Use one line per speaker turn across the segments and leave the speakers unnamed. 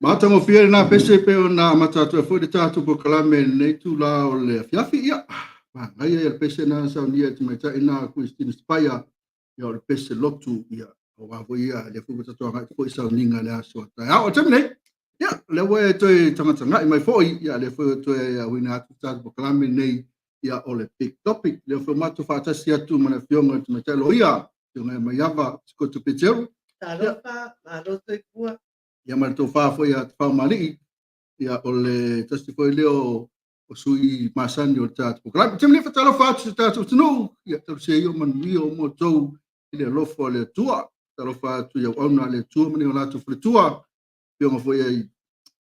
Matagofie lena pese e pei ona amata atu ai foi le tatou polokalame i lenei itula o le afiafi. Ia, manaia ia le pese na saunia e tamaitai na Christine Spaia, ia o le pese lotu, ia, aua foi ia, lea foi ua tatou agai foi i sauniga i le aso a taeao. O le taimi nei, ia, lea ua e toe tagatagai mai foi, ia, lea foi ua toe auina atu le tatou polokalame lenei, ia, o le Big Topic. Lea foi ua matou faatasi atu ma le afioga i le tamaitai loia, afioga ia Maiava Sikoto Peteru.
Talofa, malo soifua.
Ia ma le tofa foi ia Tafaumalii, ia o le tasi foi lea o o sui masani o le tatou polokalame. Taimi nei faatalofa atu i si o tatou atunuu, ia talosia ia o manuia o matou i le alofa o le Atua. Faatalofa atu i auauna a le Atua ma ni o latou faletua, afioga foi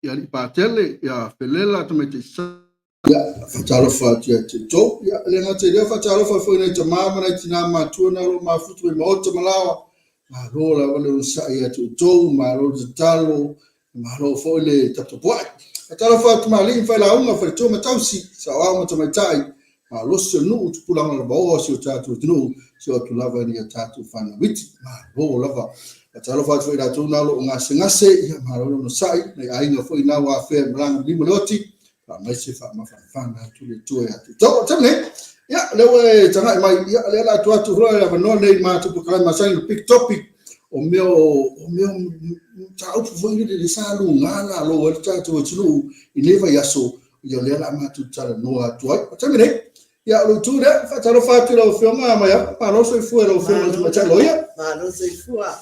i Alii Patele, ia Felela Tamaitai Sa. Ia, faatalofa atu ia te outou. Ia, e le gata i lea, faatalofa foi i nai tama ma nai tina matutua na o lo o mafutu mai maota ma laoa. Malo lava le onosai ia te outou, malo le tatalo, malo foi le taputapuai. Faatalofa atu ma alii ma failauga, faletua ma tausi, saoao ma tamaitai, malosi o nuu, tupulaga lavaoa o si o tatou atunuu, seia oo atu lava i a tatou fanau iti. Malo lava. Faatalofa atu foi i latou na o lo o gasegase, ia malo le onosai, nai aiga foi na ua afea i malaga ma lima le oti, faamaise faamafanafana atu le Atua ia te outou. O le taimi nei, ia, lea ua e tagai mai, ia, lea o le a tuu atu foi le avanoa nei i matou polokalame masani, le Big Topic, o mea o, o mea o mataupu foi lele lea sa luga lalo ai le tatou atunuu i nei vaiaso, ia o lea o le a matou talanoa atu ai. O le taimi nei, ia, o lou itu lea, faatalofa atu i lau Afioga Maiava, malo soifua i lau Afioga i le Tamaitai Loia.
Malo soifua,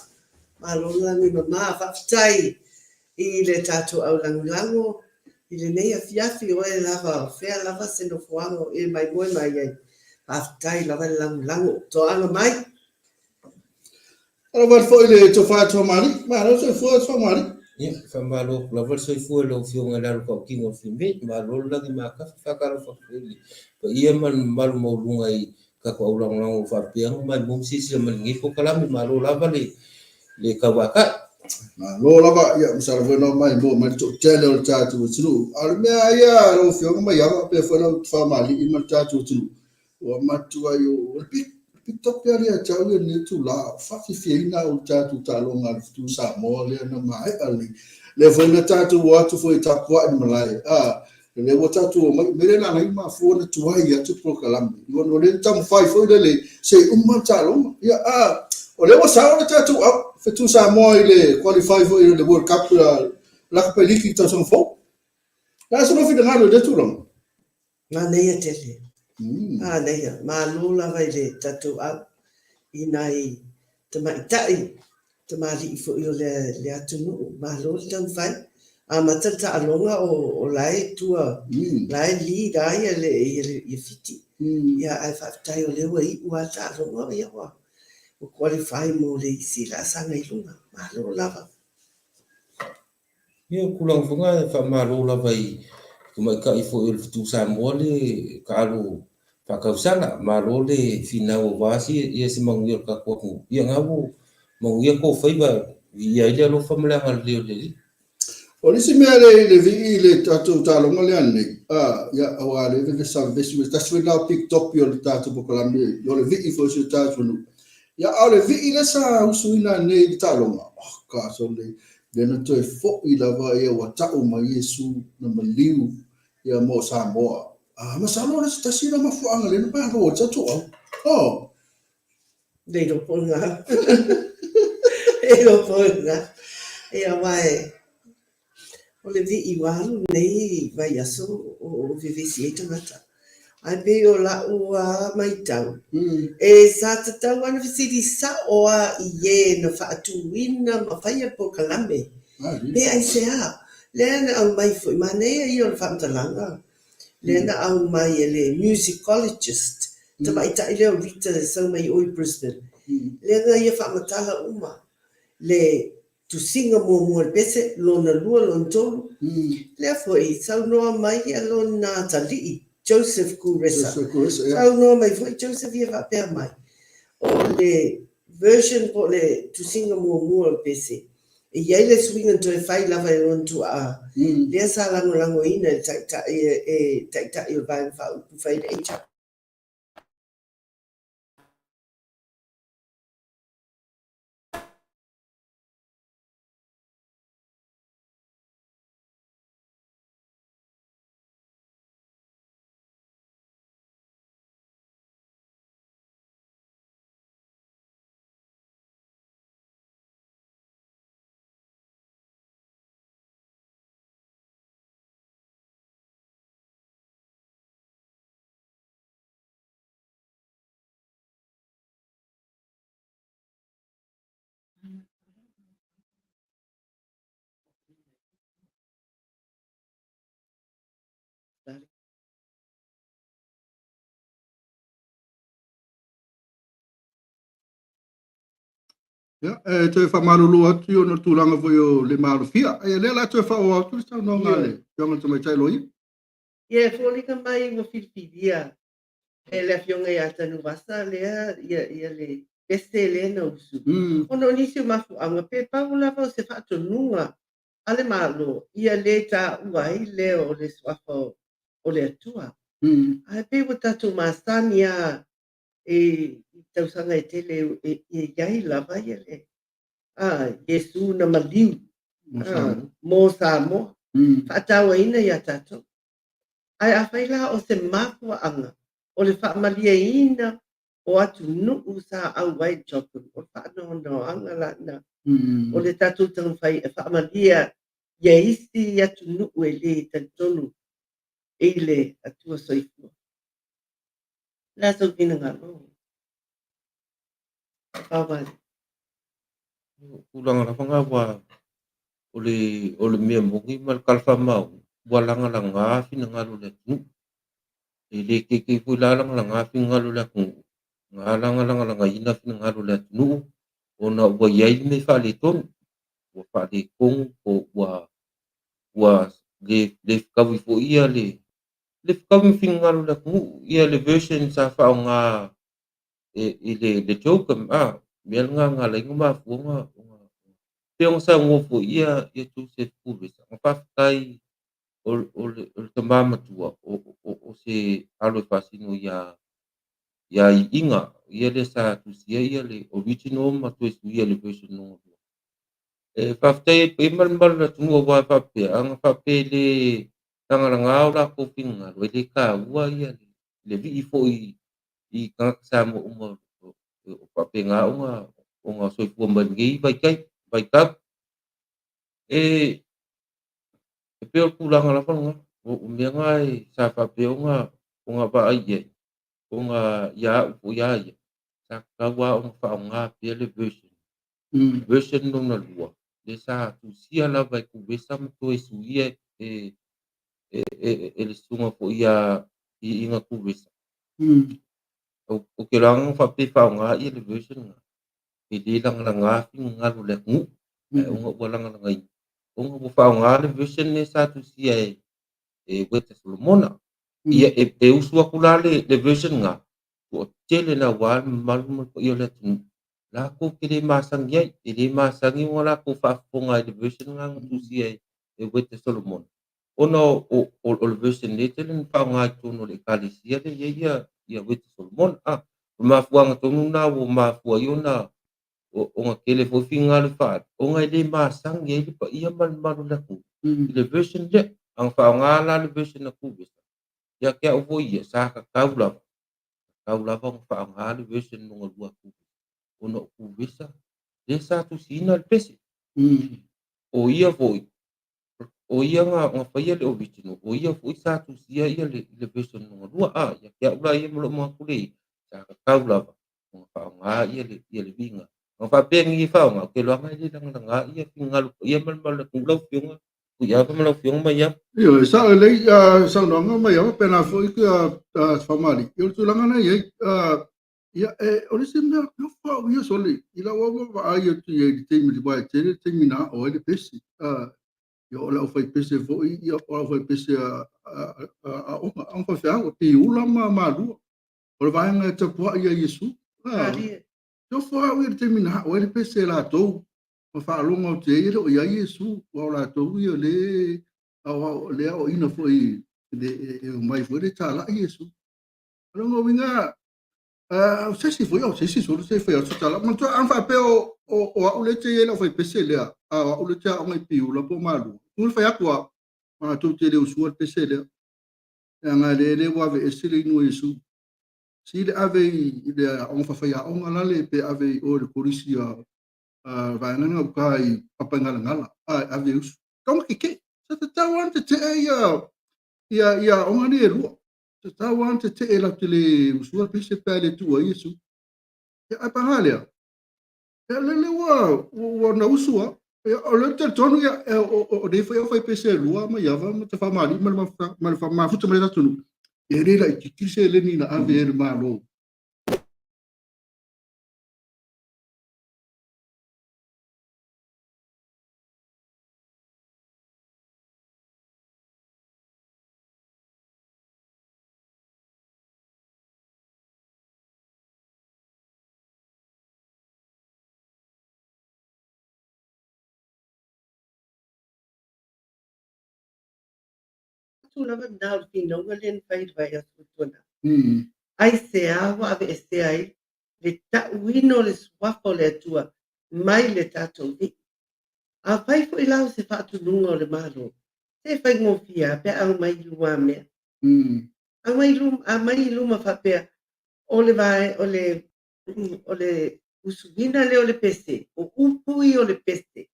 malo le lagi mama, faafetai i le tatou aulagolago i lenei afiafi, o oe lava, o fea lava se nofoaga o e maimoe mai ai, faafetai lava le lagolago, toaga mai.
Talofa atu foi i le tofa ia Tuamalii. Malo le soifua Tuamalii.
Ia, faamalo atu lava le soifua i lau Afioga i le Alo Tautino o le Fime. Malo le lagi matafi, faatalofa atu foi i le paia ma le mamalu maualuga i tatou au lagolago faapea ona maimoa ma silasila mai i lenei polokalame. Malo lava le le tauatai.
Malo lava, ia masalo foi na maimoa mai le toatele o le tatou atunuu. A o le mea lava ia lau Afioga Maiava faapea foi lau Tufamalii ma le tatou atunuu, ua matuai o le big big topic lava lea ia te au ia lenei itula, o faafiafiaina au i le tatou taaloga a le Fetu Samoa lea na maea nei. Lea foi na tatou o atu foi e tapuai i le malae, a, O lea ua tatou omai, o le mea lea na ala ai ona mafua ona tuai atu le polokalame, ona o lea na taumafai foi lele se i uma le taaloga. Ia, a, o lea ua sao le tatou au, Fetu Samoa i le qualify foi i le World Cup Rugby League i le tausaga fou. O le a se lou finagalo i lea tulaga?
Manaia tele. Manaia. Malo lava i le tatou au i nai tamaitai tamalii foi o le atunuu, malo le taumafai. Amata le taaloga o la e tua, la e lead lava ia Fiti. Ia ae faafetai o lea ua iu lava le taaloga, ia ua qualify mo le isi laasaga i luga. Malo lava.
Ia, o tulaga foi na e faamalo lava i tamaitai foi o le Fetu Samoa le taalo faatausala. Malo le finau aua ia se manuia o le tatou atunuu. Ia na ua manuia tou faiva, viia ai le alofa ma le agalelei o le Alii.
O le isi mea le i le vii i le tatou taaloga lea nei, ia, aua o lea e vevesa vevesi mai, tasi foi lena o big topic o le tatou polokalame, o le vii foi o si o tatou atunuu. Ia, a o le vii lea sa usuina nei i le taaloga, oh gosh, o le Lea na toe foi lava ia ua tau mai Iesu na maliu ia mo Samoa. A masalo o le se tasi lena mafuaaga lea na malo ai le tatou au. Oh.
Le iloa po o na. Le iloa po o na. Ia aua e o le vii ua alu nei vaiaso o vevesi ai tagata. Ae pei o la'u a maitau, e sa tatau lava ona fesili sa'o a i e na faatuina ma faia le polokalame. Pe aisea? Lea na aumai foi, manaia ia o le faamatalaga lea na aumai e le musicologist, tamaitai lea o Rita e sau mai o i Brisbane, lea na ia faamatala uma le Tusiga muamua o le pese, lona lua, lona tolu. Lea foi, saunoa mai lona atalii, Joseph Kuresa. Saunoa mai foi Joseph ia faapea mai, o le version po o le tusiga muamua o le pese, E i ai le suiga na toe fai lava e lona tuaa, lea sa lagolagoina e le Taitai e Taitai o le Vaega Faaupufai le HRPP.
Ia, e toe faamalulu atu ona o le tulaga foi o le maalofia. Ia, lea o le a toe faaauau atu le saunoaga a le Afioga i le Tamaitai Loia.
Ia, e foliga mai ua filifilia e le Afioga ia Tanuvasa lea ia, ia le pese lea na usu. Ona o nisi o mafuaaga, pe pau lava o se faatonuga a le Malo ia le taua ai lea o le suafa o le Atua. Ae pei ua tatou masani lava i tausaga e tele e i ai lava ia le Iesu na maliu mo Samoa, faatauaina ia tatou. Ae afai la o se mafuaaga o le faamalieina o atunuu sa auai i le CHOGM, o le faanoanoaga la lena o le tatou taumafai e faamalie ia isi atunuu e le talitonu i le Atua Soifua. O le a sou finagalo? Paovale.
O tulaga lava na ua o le mea moni ma le tala faamaoni, ua lagalaga finagalo o le atunuu. E le teitei foi la lagalaga finagalo o le atunuu, na ala ona lagalagaina finagalo o le atunuu ona ua i ai le mea faaletonu. Ua faaletonu po ua ua le le fetaui foi ia le le fetaui ma finagalo o le atunuu ia le version sa faaaoga i le CHOGM a mea lena na ala ai ona mafua ona pei ona saunoa foi ia Joseph Kuvesa na faafetai o le tama matua o se alo e faasino ia Iiga ia lea sa tusia ia le original ma toe suia le version lona lua. E faafetai ai paia ma le mamalu o le atunuu aua e faapea ana faapea e le lagalaga o latou finagalo e le taua ia le vii foi i tagata Samoa uma o faapena ona soifua mai lenei vaitau. E pei o le tulaga lava lena, o mea na e sa faapea ona vaai i ai, ona ia au foi a ia, sa tatau lava ona faaaoga pea le version. Version lona lua, lea sa tusia lava e Kuvesa ma toe suia e le susuga foi ia Iiga Kuvesa. Ou te iloa ana faapea e faaaoga ia le version lena, e le lagalaga finagalo o le atunuu, ae ona ua lagalagaina, ona ua faaaoga le version lea sa tusia e Ueta Solomona. Ia e usu atu la le version lena, toatele naua le mamalu ma le paia o le atunuu, latou te le masani ai, e le masani ona latou faafofoga i le version lena na tusia e Ueta Solomona, ona o le version lea e tele na faaaoga i totonu o le ekalesia lea e i ai ia Ueta Solomona. O le mafuaaga tonu lena ua mafua ai ona tele foi finagalo e faaali, ona e le masani ai le paia ma le mamalu o le atunuu i le version lea. Ana faaaoga la le version na Kuvesa, ia te au foi ia, sa tatau lava, tatau lava ona faaaoga le version lona lua a Kuvesa, ona o Kuvesa lea sa tusiina le pese. O ia foi, o ia na faia le original, o ia foi sa tusia ia le version lona lua. Ia te au la ia ma lou manatu le sa tatau lava ona faaaoga ia le viga. Ana faapea ni e faaaoga, ou te iloa e le lagalaga ia finagalo paia ma le mamalu o le atunuu lau Afioga Tuiava ma lau Afioga Maiava.
Ioe, sao lelei saunoaga Maiava pe na foi Faumali. O le tulaga na i ai, ia, o le isi mea, nofo au ia sole, i lau au vaai atu i ai i le taimi aua e tele le taimi na ao ai le pese. Ia, o le aufaipese foi, ia, o le aufaipese a aoga, aoga faifeau, Piula ma Malua. O le vaega e tapuai ia Iesu. Nofo au ia i le taimi na ao ai le pese latou. Ma faalogo atu i ai e le o i ai Iesu, aua o latou ia o lea aoao, lea aoaina foi e omai foi lea e talai Iesu. O lona uiga, o se isi foi, o se isi solo se fai atu se tala. Manatua, a faapea o au lea e te i ai i lau faipese lea, a o au lea e te aoga i Piula po o Malua, tu le fai atu lava, matou te le usua le pese lea. Leaga lea ua aveese le inu o Iesu. Si le ave i le aoga faafaiaoga lale pe ave i o i le kolisi a vaega na uta i Papaigalagala, a e ave e usu. Tau na tetee. Sa tatau lava ona tetee ia aoga nei e lua. Sa tatau lava ona tetee latou te le usua le pese pe a le tuua ai Iesu. Ia, ae paga lea, ia, lele ua na usu lava. Ia, o lea ou te talitonu, ia, o nei foi aufaipese e lua, Maiava ma Tafamalii ma le mafuta mai le atunuu, e le laitiiti le seleni na ave e le Malo.
Atu lava lena o le finauga lea na fai i le vaiaso ua tuanai. Aisea ua aveesea ai le tauina o le suafa o le Atua mai le tatou vii? Afai foi la o se faatonuga o le Malo, se e faigofie lava pe a aumai i lumamea. Aumai i luma faapea, o le vae, o le, o le usuina lea o le pese, o upu ia o le pese,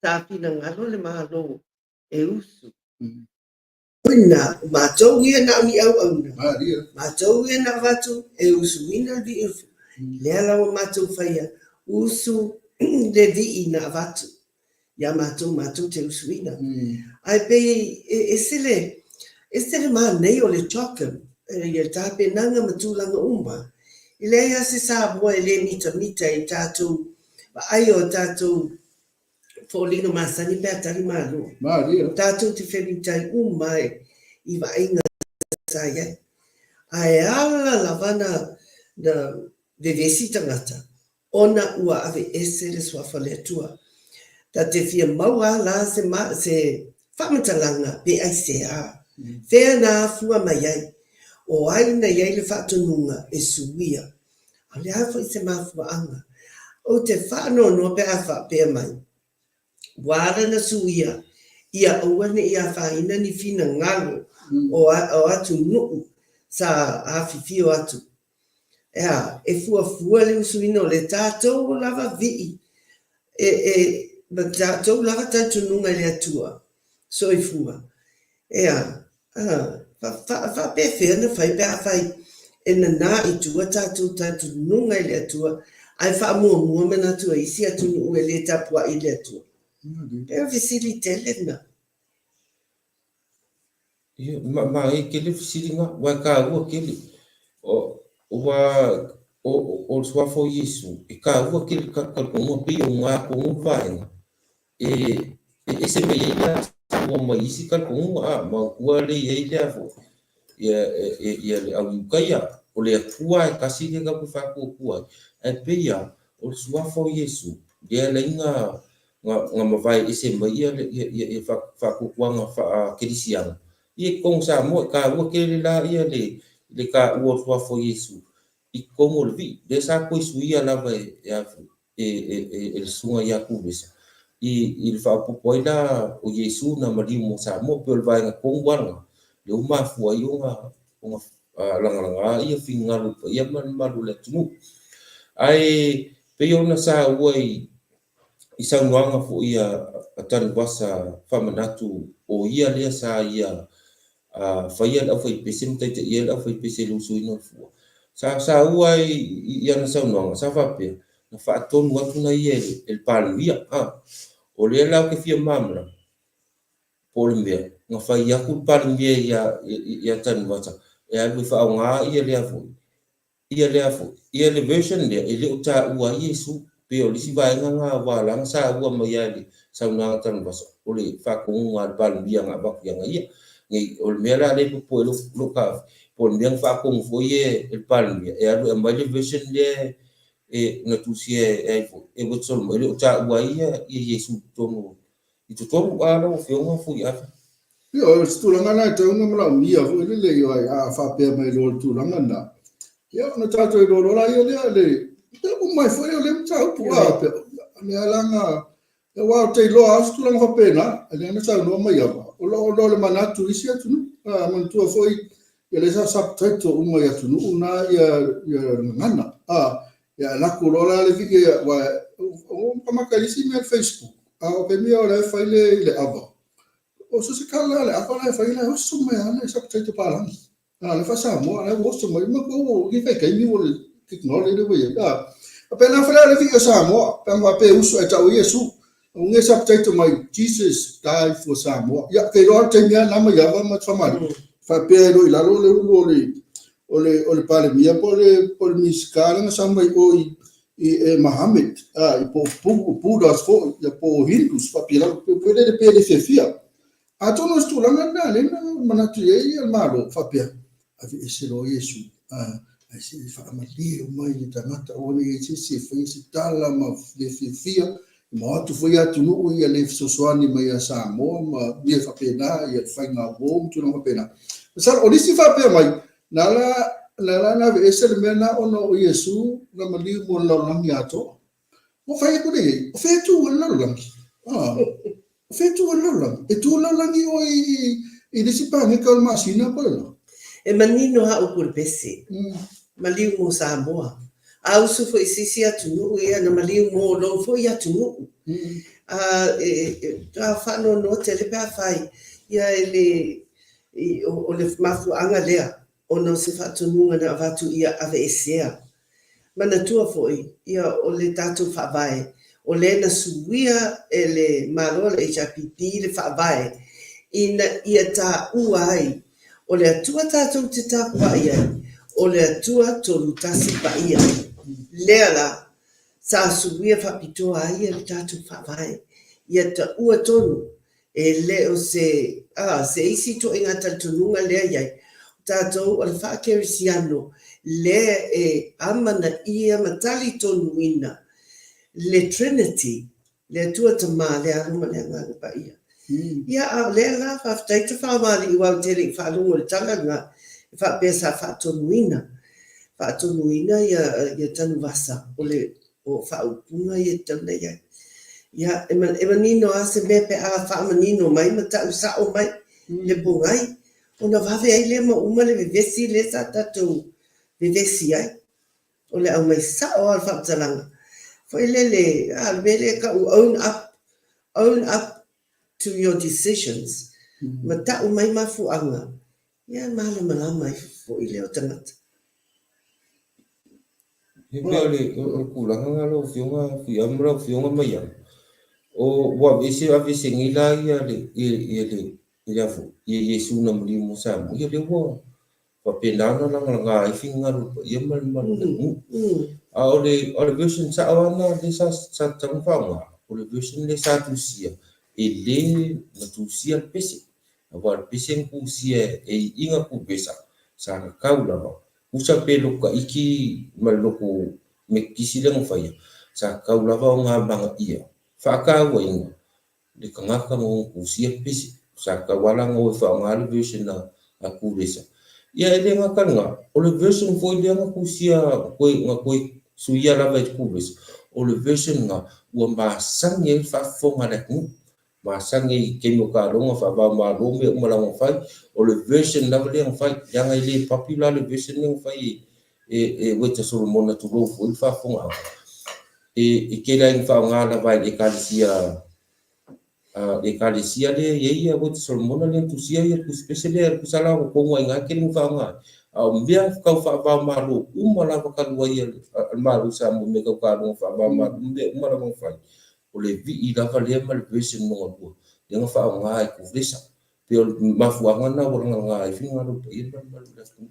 sa finagalo le Malo e usu. Ina, o matou ia na o ni auauna, matou ia na avatu e usuina le vii o le lea la ua matou faia, usu le vii na avatu ia matou, matou te usuina. Ae pei e ese le, ese le manaia o le CHOGM, ia tapenaga ma tulaga uma. E leai lava se Samoa e le mitamita i tatou vaaia o tatou foliga masani pe a tali malo. Tatou te femitai uma i vaaiga sa i ai. Ae ala lava na vevesi tagata ona ua aveese le suafa o le Atua. Ta te fia maua a la se faamatalaga pe aisea, fea na afua mai ai, o ai na i ai le faatonuga e suia. A o le a foi se mafuaaga? Ou te faanoanoa pe a faapea mai, ua ala ona suia ia aua ne i afaina ni finagalo o atunuu sa afifio atu. E a, e fuafua le usuina o le tatou lava vii e, ma tatou lava talitonuga i le Atua soifua. E a, faapefea ona fai pe afai e nanā i tua tatou talitonuga i le Atua ae faamuamua manatu o isi atunuu e le tapuai i le Atua? E o fesili tele lena.
Ia, manaia tele le fesili lena, aua e taua tele. Aua o le suafa o Iesu, e taua tele le tatou talitonuga, pei o lena tonu le vaega e ese mai ai le Samoa mai isi talitonuga, a, manatua lea e i ai lea foi, ia le au Iutaia, o le Atua e tasi lea tatou te faatuatua ai, ae pei lava o le suafa o Iesu, lea e ala ai ona mavae ese mai ia faatuatuaga faa-kerisiano ia i totonu o Samoa. E taua tele la le taua o le suafa o Iesu i totonu o le vii, lea sa toe suia lava e e le Susuga ia Tulesa i le faaopoopo ai la o Iesu na maliu mo Samoa. Pei o le vaega tonu lava lena lea ua mafua ai ona lagalaga ia finagalo i le paia ma le mamalu o le atunuu. Ae pei ona saua i saunoaga foi a Tanuvasa faamanatu o ia lea sa ia faia le aufaipese ma taitaia le aufaipese i le usuina o le fua. Sa saua ai i ana saunoaga, sa faapea, na faatonu atu na ia e le Palemia. O lea la ou te fia malamalama, po o le mea, na fai atu le Palemia ia Tanuvasa e alu e faaaoga ia lea foi, Ia lea foi, ia le version lea e le o taua ai Iesu, pei o le isi vaega lena ua ala ona saua mai lava i le saunoaga Tanuvasa, o le faatonuga a le Palemia na avatu ia ia. Nei, o le mea la lea e popoe ai lou taofi, po o le mea na faatonu foi e le Palemia e alu e aumai le version lea e na tusia e ai foi e Ueta Solomona, e le o taua ai ia Iesu i totonu i totonu a lau Afioga Fuiava.
Ia, o se tulaga lena e tatau ona manaomia foi lele, ioe, a faapea mai loa le tulaga lena, ia ona tatou iloa loa laia lea le uma ai foi o lea mataupu. A lea la na aua ou te iloa lava o se tulaga faapena, lea na saunoa mai ava, o lo o le manatu i isi atunuu. A manatua foi, ia lea sa subtitle uma i atunuu na ia gagana. A, ia lako loa la le vii, aua ua makamaka i isi mea i le Facebook, a o taimi o la e fai le ava. O se kala le ava la e fai la e oso mai lava le subtitle palagi. A le faa-Samoa, la e ua oso mai. Ma ua i kai taimi ua le technology le ua i ai. A, a pena fai le vii o Samoa, pe ana faapea e usu ae tau ai Iesu. Ua nge subtitle mai, Jesus died for Samoa. Ia, ke iloa le taimi lava na mai ava ma te faamalie. Faapea e lo i lalo le ulu o le o le o le Palemia po o le Minisita lea na sau mai o i e Mohammed, a, i po o Buddhas foi, ia po o Hindus, faapea lava, pe le pe le fiafia. Atonu o se tulaga lena lea na manatu i ai le Malo, faapea, aveese loa Iesu, a, ae se i faamalie uma i tagata, aua ne i i ai se isi e faia se tala ma le fiafia, ma o atu foi atunuu ia le fesoasoani mai ia Samoa ma mea faapena, ia le faiga uo ma tulaga faapena. Masalo, o nisi faapea mai, na ala na ala na aveese le mea lena ona o Iesu na maliu mo le lalolagi atoa. Ua fai atu nei ai, o fea e tu ai le lalolagi? Ah, o fea e tu ai le lalolagi? E tu le lalolagi o i le isi paneta o le masina po o le la?
E manino lava upu o le pese, maliu mo Samoa. A usu foi i se isi atunuu, ia na maliu mo lou foi atunuu. A e faanoanoa tele pe afai, ia e le, o le mafuaaga lea ona o se faatonuga na avatu ia aveesea. Manatua foi, ia o le tatou Faavae, o lea na suia e le Malo o le HRPP le Faavae ina ia taua ai o le Atua tatou te tapuai ai, o le Atua Tolutasi Paia. Lea la, sa suia faapitoa ai le tatou Faavae, ia taua tonu E le o se, a, se isi ituaiga talitonuga lea i ai, o tatou o le faa-Kerisiano lea e amanaia ma talitonuina le Trinity, le Atua Tama, le Alo ma le Agaga Paia. Ia, a o lea la, faafetai Tafāmālii aua ou te le i faalogo i le tala lena e faapea sa faatonuina, faatonuina ia, ia Tanuvasa o le o faaupuga ia e tatau ona i ai. Ia, e manino lava se mea pe a faamanino mai ma tau sao mai le pogai, ona vave ai lea ma uma le vevesi lea sa tatou vevesi ai. O le aumai sao lava o le faamatalaga. Foi lele, a, le mea lea e tau own up, own up to your decisions, ma tau mai mafuaaga, ia e malamalama ai foi lea o tagata.
E pei o le tulaga lena lau Afioga Fuiava ma lau Afioga Maiava, ua aveese aveese nei la ia le ia le ia ia Iesu na maliu mo Samoa, ia lea ua faapena ona lagalaga ai finagalo o le paia ma le mamalu o le atunuu. A o le o le version sao lava lena lea sa sa tatau ona faaaoga, o le version lea sa tusia, e le na tusia le pese. Aua o le pese na tusia e iiga Kupesa, sa tatau lava Usa pe loto taiti ma le loto Metotisi lea na faia, sa tatau lava ona amanaia faatauaina le tagata na ona tusia le pese. Sa tatau lava la ona o e faaaoga le version a Kulesa. Ia e le gata i lena, o le version foi lea na tusia na toe suia lava e Kulesa, o le version lena ua masani ai le faafofoga a le atunuu. Masani i taimi o taaloga faava-o-Malo mea uma lava na fai, o le version lava lea na fai, leaga e le popular le version lea na fai e Ueta Solomona tulou foi le faafofogaaga. E tele lava ina faaaoga lava e le Ekalesia, le Ekalesia lea e i ai Ueta Solomona lea na tusia le tusi pese lea, tusa la o totonu lava i ina e tele ina faaaoga ai. A o mea tau faava-o-Malo uma lava talu ai a le Malo o Samoa i mea tau taaloga faava-o-Malo ma mea uma lava na fai, O le vii lava lea ma le version lona lua lea na faaaoga e Kuvesa. Pei o le mafuaaga lena ua lagalaga ai finagalo o le paia ma le mamalu o le atunuu.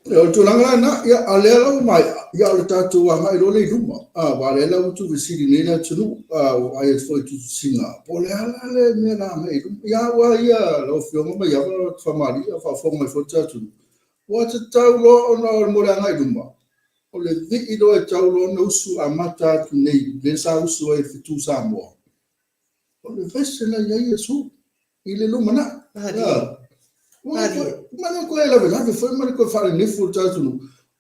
O le tulaga la lena, ia, a o lea la ua maea, ia, o le tatou agai loa lea i luma, a, aua o lea la ua tuufesili nei le atunuu, a, ua vaai atu foi i tusitusiga, po o le a la le mea la agai i luma. Ia, aua ia lau Afioga Maiava Faamalie, a o faafofoga mai foi le tatou atunuu, ua tatau loa ona mo le agai i luma. O le vii loa e tau loa ona usu amata atu nei, lea sa usu ai i le fetu Samoa, o le vese la i ai Iesu i le lumanai. Ma le koe lavelave foi ma le koe faalenefu o le tatou atunuu.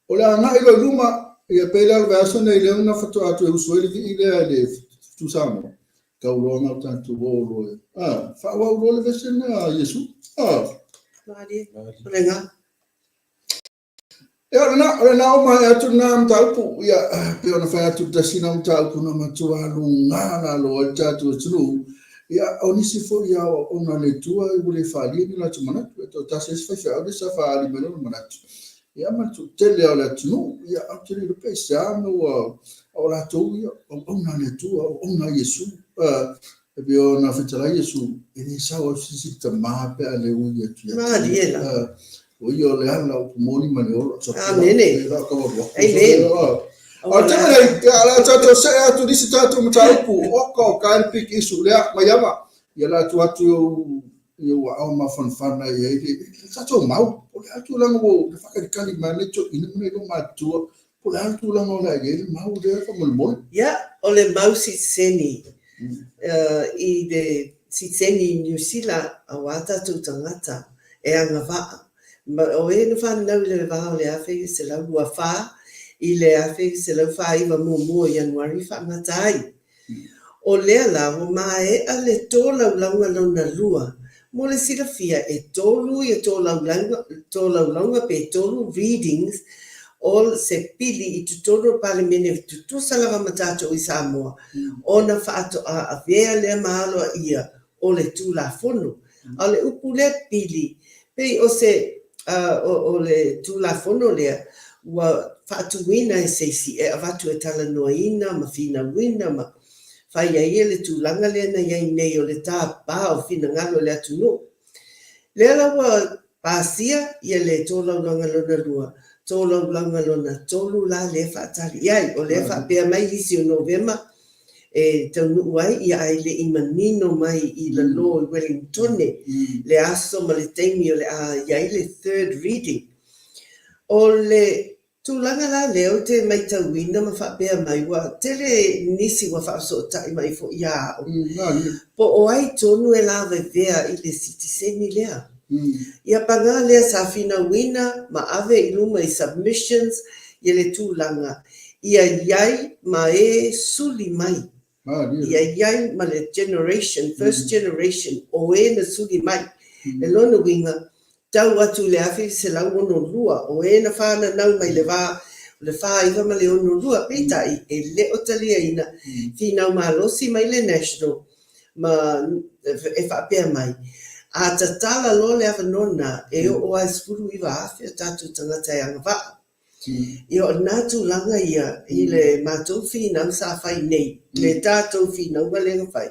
O le agai loa i luma, ia pei la o le vaiaso nei lea na faatoa toe usu ai le vii lea i le fetu Samoa. Tau loa na o tatou o loa e faaauau loa le vese lea a Iesu.
Malie, o lena.
Ia, o lena, o lena ua maea atu lena mataupu. Ia, pei ona fai atu le tasi lena mataupu na matua luga lalo ai le tatou atunuu. Ia, o nisi foi aoaoga a le Atua ua le faaalia ni latou manatu. E toatasi ai si faifeau lea sa faaali mai lona manatu. Ia, ma le toatele lava o le atunuu. Ia, ae ou te le iloa pe aisea mea ua, o latou ia, auauna a le Atua, auauna a Iesu. E pei ona fetalai Iesu, e le sao atu se isi tama pe a le ui atu ia te
Malie la.
Ia. O ia o le ala, o upu moni ma le ola.
Amene. Amen.
O te nei, ia la tatou see atu nisi tatou mataupu, oka o ka le big issue lea, mai ama. Ia la tu atu i ou aao mafanafana i ai le tatou mau. O le a le tulaga ua faakalikali mai nei toeaiina ma nai loomatutua. Po o le a le tulaga o le a i ai le mau lea faamolemole?
Ia, o le mau sitiseni i le sitiseni i Niu Sila auā tatou tagata e agavaa. Ma o e na fananau i le va o le 1924 i le 1949 muamua o Ianuari faagata ai. O lea la ua maea le tolaulauga lona lua. Mo le silafia, e tolu ia tolaulauga pe tolu readings o se pili i totonu o le Palemene tutusa lava ma tatou i Samoa ona faatoa avea lea ma aloaia o le Tulafono. A o le upu lea pili, pei o se, o le Tulafono lea ua faatuina e se isi e avatu e talanoaina ma finauina ma fai ai le tulaga lea na i ai nei o le tapa o finagalo o le atunuu. Lea la ua pasia ia le tolaulauga lona lua, tolaulauga lona tolu la lea e faatali i ai. O lea e faapea mai isi o Novema e taunuu ai, ia ae le i manino mai i lalo i Wellingtone le aso ma le taimi o le a i ai le third reading. O le Tulaga la lea ou te maitauina ma faapea mai ua tele nisi ua faafesootai mai foi ia au, po o ai tonu e lavevea i le sitiseni lea. Ia paga lea sa finauina ma ave i luma i submissions ia le tulaga ia i ai ma e suli mai, ia i ai ma le generation, first generation o e na suli mai. E lona uiga, Tau atu i le 1962, o e na whananau mai le wā o le 49 ma le 62, peitai, e le o taliaina, finau malosi mai le National ma e faapea mai, a tatala loa le avanoa lena, e oo lava i 19,000 o tatou tagata e agavaa. Ia o lena tulaga ia i le matou finau sa fai nei, le tatou finauga lea na fai,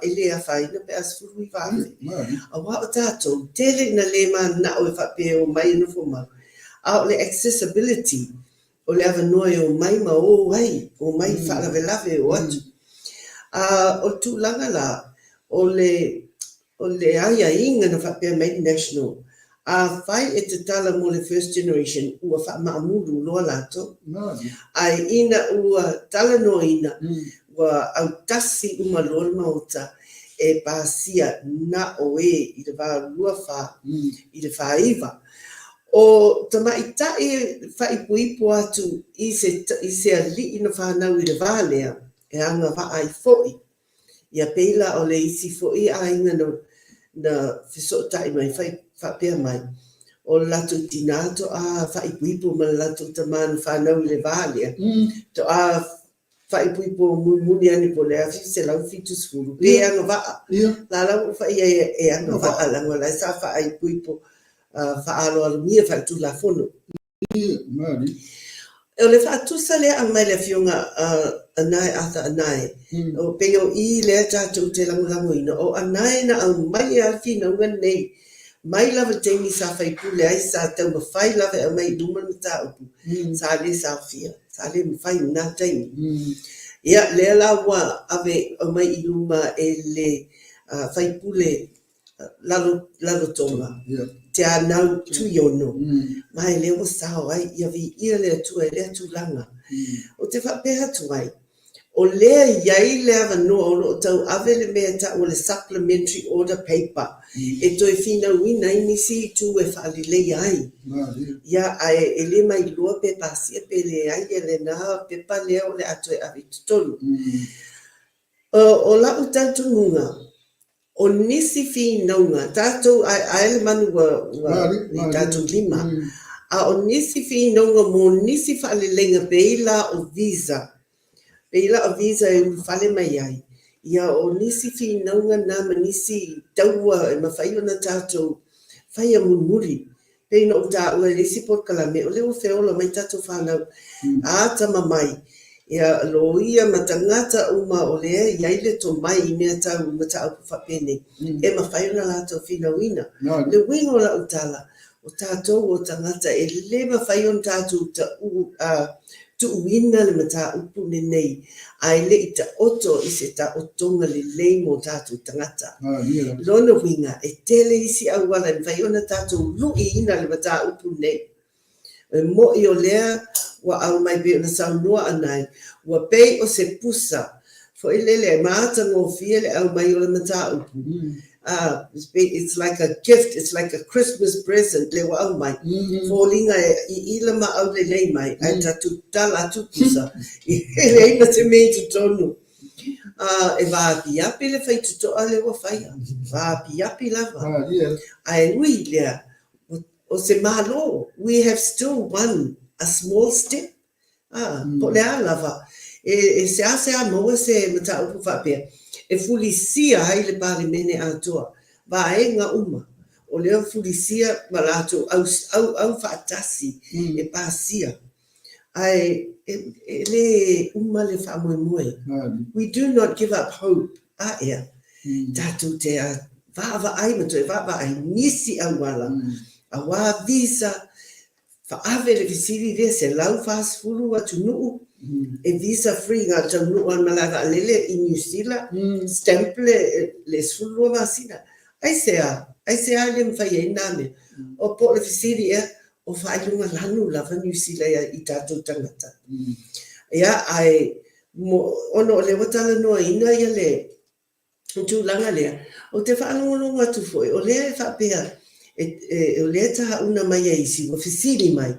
e le afaina pe a 19,000. Aua o tatou, tele ina le mananao e faapea e omai e nofo mau, a o le accessibility, o le avanoa e omai ma o ai, omai faalavelave e o atu. A o le tulaga la, o le O le aiaiga na faapea mai le National, afai e tatala mo le first generation ua faamaamulu loa latou. Ae ina ua talanoaina, ua autasi uma loa le Maota e pasia na o e i le va o le 24 i le 49. O tamaitai e faaipoipo atu i se alii na fanau i le va lea, e agavaa ai foi. Ia pei la o le isi foi aiga na na fesootai mai fai faapea mai, o le latou tinā to'a faaipoipo ma le latou tamā na fanau i le va lea, to'a faaipoipo mulimuli ane po o le 1970, pe agavaa. La la ua ou fai i ai e agavaa leaga o la e sa faaipoipo faaaloalogia faaletulafono. O le faatusa lea aumai le afioga Anae Arthur Anae, o pei o i lea tatou te lagolagoina, o Anae na aumai lava le finauga lenei, mai lava i le taimi sa faipule ai, sa taumafai lava e aumai i luma le mataupu, sa le saofia, sa le mafai i lena taimi. Ia, lea la ua ave aumai i luma e le faipule Lalo, Lalotoga. Teanau Tuiono, ma e lea ua sao ai, ia viia le Atua i lea tulaga. Ou te faapea atu ai, o lea e i ai le avanoa o lo o tauave le mea e tau o le Supplementary Order Paper e toe finauina ai nisi itu e faaleleia ai. Ia, ae e le mailoa pe pasia pe leai lena pepa lea o le a toe ave i totonu. O lau talitonuga, o nisi finauga, tatou aeae le manu ua i tatou lima, a o nisi finauga mo nisi faaleleiga pei la o visa, pei la o visa e ulufale mai ai, ia o nisi finauga na ma nisi taua e mafai ona tatou faia mulimuli. Pei ona ou taua i le isi polokalame, o lea ua feola mai tatou fanau a atamamai, ia, loia ma tagata uma o lea e i ai le tomai i mea tau mataupu faapenei, e mafai ona latou finauina. Le uiga o lau tala, o tatou o tagata e le mafai ona tatou tuuina le mataupu lenei ae le i taoto i se taotoga lelei mo tatou tagata. Lona uiga, e tele isi auala e mafai ona tatou luiina le mataupu lenei. E mo'i o lea ua aumai pei ona saunoa Anae, ua pei o se pusa foi lele e matagofie le aumai o le mataupu. It's like a gift, it's like a Christmas present lea ua aumai. Foliga e iila ma aulelei mai, ae tatou tala atu pusa, e leai ma se mea i totonu. E vaapiapi le faitotoa lea ua faia, vaapiapi lava. Ae ui i lea, o se Malo, we have still won a small step. Ā, po o le a lava, e seasea maua se mataupu faapea e fulisia ai le Palemene atoa, vaega uma, o lea ua fulisia ma latou auau faatasi e pasia. Ae e le uma le faamoemoe. We do not give up hope, a ea, tatou te vaavaai ma toe vaavaai nisi auala, auā visa, Faave le fesili lea 140 atunuu e visa free na o le taunuu lava i le malae vaalele i Niu Sila, stamp le 12 masina. Aisea? Aisea e le mafai ai na mea? O po o le fesili ea, o faailoga lanu lava Niu Sila i tatou tagata. Ia, ae ona o lea ua talanoaina ia le tulaga lea, ou te faalogologo atu foi, o lea e faapea, o lea e tauna mai e isi ua fesili mai,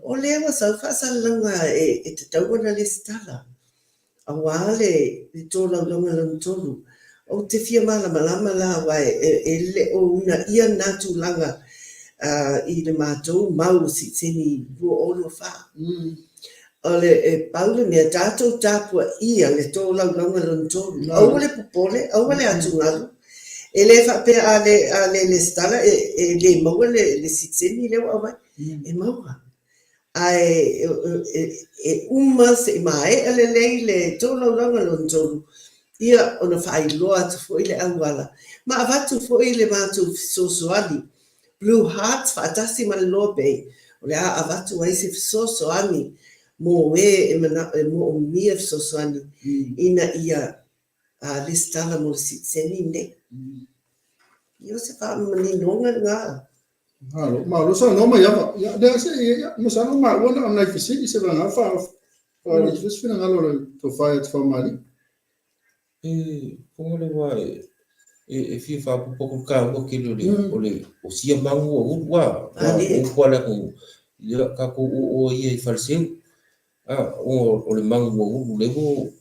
o lea ua sau faasalalauga e tatau ona lesitala, aua le tolaulauga lona tolu. Ou te fia malamalama la, aua e le o uunaia lena tulaga i le matou mau o sitiseni 2024. O le, e pau le mea, tatou tapuaia le tolaulauga lona tolu. Aua le popole, aua le atugalu. E le faapea a le, a le lesitala e, e le maua le, le sitiseni lea ua aumai. E maua. Ae e, e uma se i maea lelei le tolaulauga lona tolu, ia ona faailoa atu foi le auala. Ma avatu foi le matou fesoasoani Blue Hearts faatasi ma le Loa Bay, o le a avatu ai se fesoasoani mo e e manao e moomia fesoasoani ina ia lesitala mo le sitiseni nei. Ia o se faamaninoga lena.
Malo, malo saunoa mai ava. Ia, lea se, ia, masalo maua na o nai fesili se vagana fa fa se finagalo o le tofa ia te Faamalie.
E fofoga le wa e fia faaopoopo atu le taua tele o le o le o sia magu ua ulu a ua upu a le atunuu ia tatou oo ia i Faleseu a o le magu ua ulu lea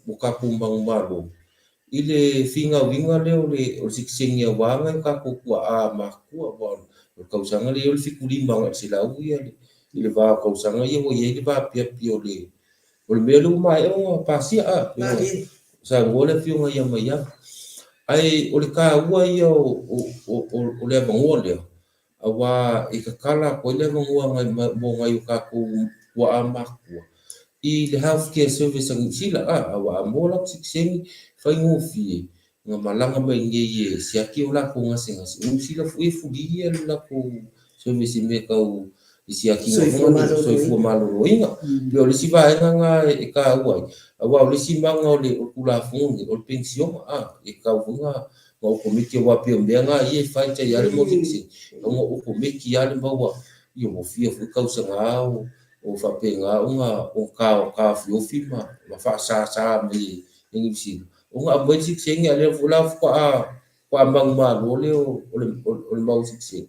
ua tatou manumalo i le finauina lea o le o le sitiseni aua nai o tatou tuaa matutua aua o le tausaga lea o le 75 agai i le 100 ia i le va o tausaga ia ua i ai le vaapiapi o le O le mea lea ua maea ona pasia a, saunoa le afioga ia Maiava. Ae o le taua ia o le avanoa lea, aua e tatala atu ai le avanoa mo nai o tatou tuaa matutua i le health care service a Niu Sila a, aua a maua latou sitiseni, faigofie ona malaga mai iinei e siaki o latou gasegase. O Niu Sila foi e free le latou service i mea tau i siakiina foi le soifua maloloina. Pei o le isi vaega lena e taua ai, aua o le isi maga o le Tulafono lenei, o le penisiona, a, e tatau foi ona okomeki aua pei o mea na ia e fai tai lava le mau sitiseni, ona okomeki lava le maua, ia ua fia foi tausaga o faapena ona taofiofi ma faasasa mai e Niu Sila, ona aumai le sitiseni a o lea foi la faatoa manumalo lea o le mau sitiseni.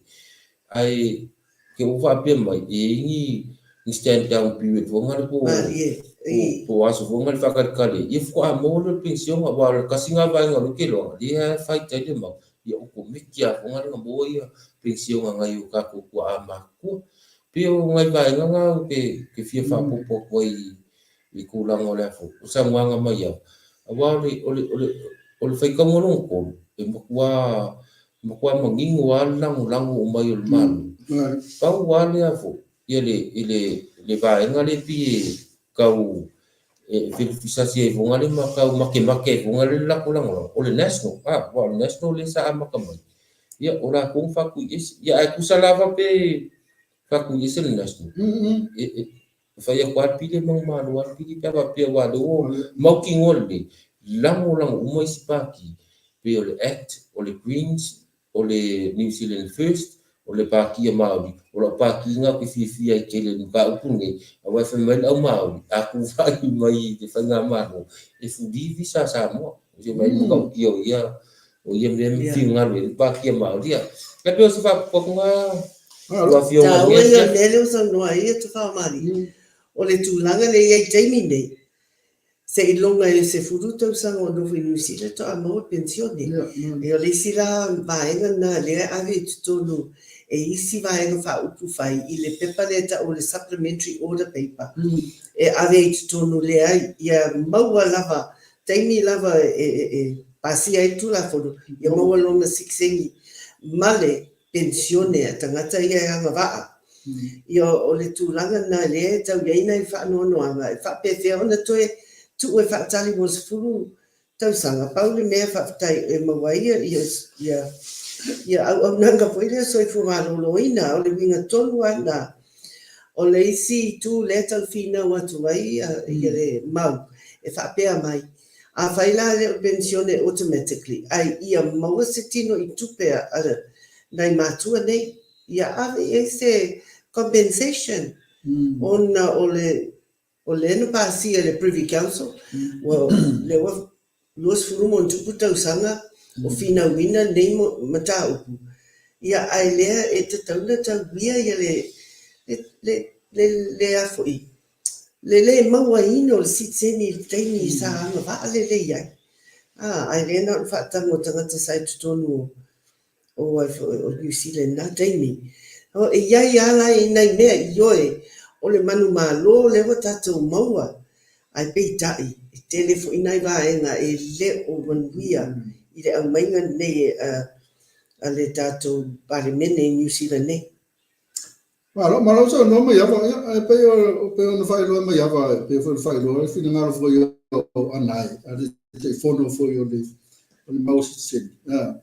Ae te ua faapea mai, e i ai ni stand down period foi lea po o aso foi lea faatalitali ai, ia faatoa maua lea o le penisione. Aua o le tasi lena vaega o lea ou te iloa, lea e fai ai le mau, ia okomeki lava foi lea ona maua ia penisione a nai o tatou tuaa matutua. Pei o nai vaega na ou te fia faaopoopo atu ai i tulaga o le a foi, o saunoaga mai au, aua o le faitauga lona tolu, e matua matua manino lava le lagolago mai o le Malo. Pau lava lea foi, ia le, i le, le vaega lea e pei e tau e felefisasi ai foi le ma tau makemake ai foi le latou lagolago, o le National, a, aua o le National lea sa amata mai, ia o latou na faatuiese. Ia ae tusa lava pe faatuiese le National, e fai atu lava le pili e manumalo lava le pili pe a faapea aua o lea ua mautinoa lelei, lagolago uma isi pati pei o le Act, o le Greens, o le New Zealand First, o le Pati a Māori. O lau pati lena ou te fiafia ai tele i le mataupu lenei, aua e fai mai le au Māori, a tulai mai i le faigamalo, e fuli visa a Samoa. Se vaai i le matautia o ia mea ma finagalo i ai le Pati a Māori. Ia, e pei o se faaputuputuga ua afioga i
Taua ia o le mea lea ua saunoa ai ia Tofao-Malie, o le tulaga lea e i ai i le taimi lenei, Seiloga i le 10 tausaga o nofo i Niu Sila toa maua penisione. E o le isi la vaega lena lea e ave i totonu e isi vaega faaupufai i le pepa lea e tau o le Supplementary Order Paper e ave i totonu lea ia maua lava taimi lava e pasia ai le Tulafono ia maua lona sitiseni ma le penisione a tagata ia e agavaa. Ia, o le tulaga lena lea e tau i ai nai faanoanoaga, e faapefea ona toe tuu e faatali mo le 10 tausaga. Pau le mea faafetai e maua ai ia auaunaga foi lea soifua maloloina. O le uiga tonu lava lena. O le isi itu lea e tau finau atu ai le mau e faapea mai, Afai la e le o le penisione automatically, ae ia maua se tino i tupe a nai matua nei, ia ave i ai se compensation ona o le o lea na pasia e le Privy Council, ua lea ua 20 ma ona tupu tausaga o finauina lenei mataupu, ia ae lea e tatau ona tauia ia le le le le a foi Le lē mauaina o le sitiseni i le taimi sa agavaa lelei ai, ae lea na o le faatago o tagata sa i totonu o Niu Sila i lena taimi. E i ai lava la i nai mea, ioe, o le manumalo lea ua tatou maua, ae peitai, e tele foi nai vaega e le o manuia i le aumaiga lenei a le tatou Palemene i Niu Sila nei.
Malo, malo saunoa Maiava, ia, e pei o, pei ona faailoa Maiava, e pei foi ona faailoa le finagalo foi o Anae, a le Taitaifono foi o le, o le mau sitiseni. Ah,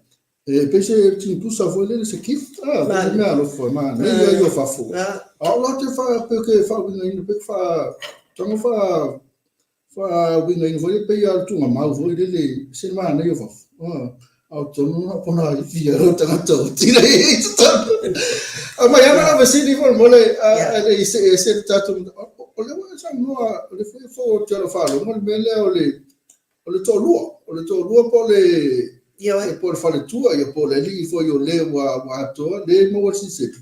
e pei se timutusa foi lele, se gift, ah, pei se mea alofa, manaia ia o fafo. A o la te wha, pe ke whaawingaina, pe ke wha, tanga wha, faauigaina foi e pei lava o le tuugamau foi lele se manaia o fafo. A o totonu na o kona ifi o tagata o tira i totonu. A mai ana la fesili faamolemole a le i see ese le tatou o lea ua e saunoa o le foi fo o te alo faalogo le mea lea o le o le toalua o le toalua po o le po o le faletua ia po o le alii foi o le ua ua atoa le maua le silisili.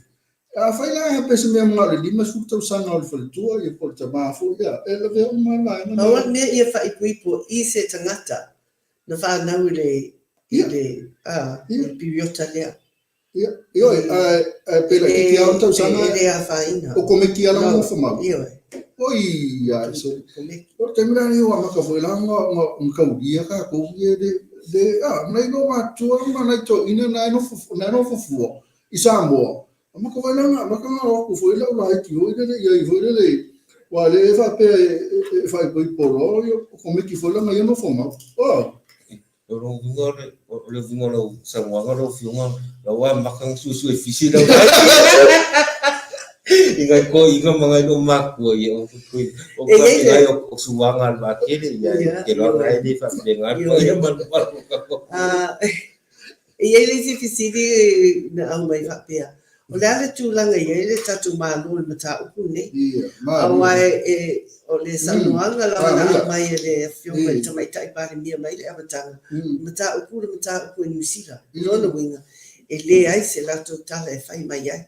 Afai la pe se mea manao i le 50 tausaga o le faletua ia po o le tama foi ia, e lavea uma lava vaega na.
Pau le mea ia faaipoipo i se tagata na fanau i le i le a i le piriota lea.
Ia, ioe, ae ae pe laitiiti lava ona tausaga.
E le afaina.
O komeki lava lana nofomau.
Ioe.
Oi, ai se. Komeki. O le taimi la lenei ua amata foi la ona taulia tatou ia le le a nai lo matua ma nai toeaiina na e nofo na e nofo fua i Samoa. Amata foi la ona amata ona o atu foi le au laiti foi lele i ai foi lele, aua o lea e faapea e faaipoipo loa, ia o Komiti foi lana ia nofomau. Oh.
O lou uiga o le, o le uiga o lau saunoaga lau Afioga, la ua amata ona suesue fisi lau laiti. I ngai toeaiina ma nai loomatua, ia o
E iai le
faapena o suaga a le vaatele, ia
Ia,
ke loa
ioe.
na e le faapena le
Ioe.
paia ma le mamalu o tatou atunuu.
Ah, e iai le isi fesili na aumai faapea, o le a le tulaga e iai le tatou Malo i le mataupu lenei?
Ia,
Aua
malie.
e o le saunoaga lava na
Malie.
aumai e le Afioga i le
E.
Tamaitai Palemia mai le amataga, mataupu le mataupu e Niu Sila. Lona uiga, e leai se latou tala e fai mai ai.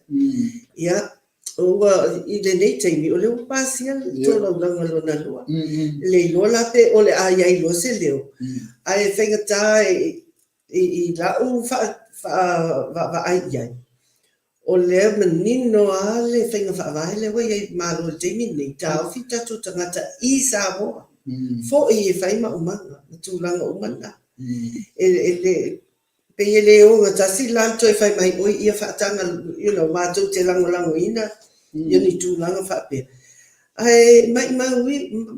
Ia, ua i lenei taimi, o lea ua pasia le tolaulaga lona lua. E le iloa la pe o le a i ai loa se leo, ae faigata i lau faavaavaai i ai, o lea manino lava le faiga faavae lea ua i ai i le Malo i le taimi lenei, taofi tatou tagata i Samoa, foi e fai maumaga ma tulaga uma na. E le pei e le ogatasi la le toe fai mai, oi ia faataga, matou te lagolagoina ia ni tulaga faapea. Ae maimau,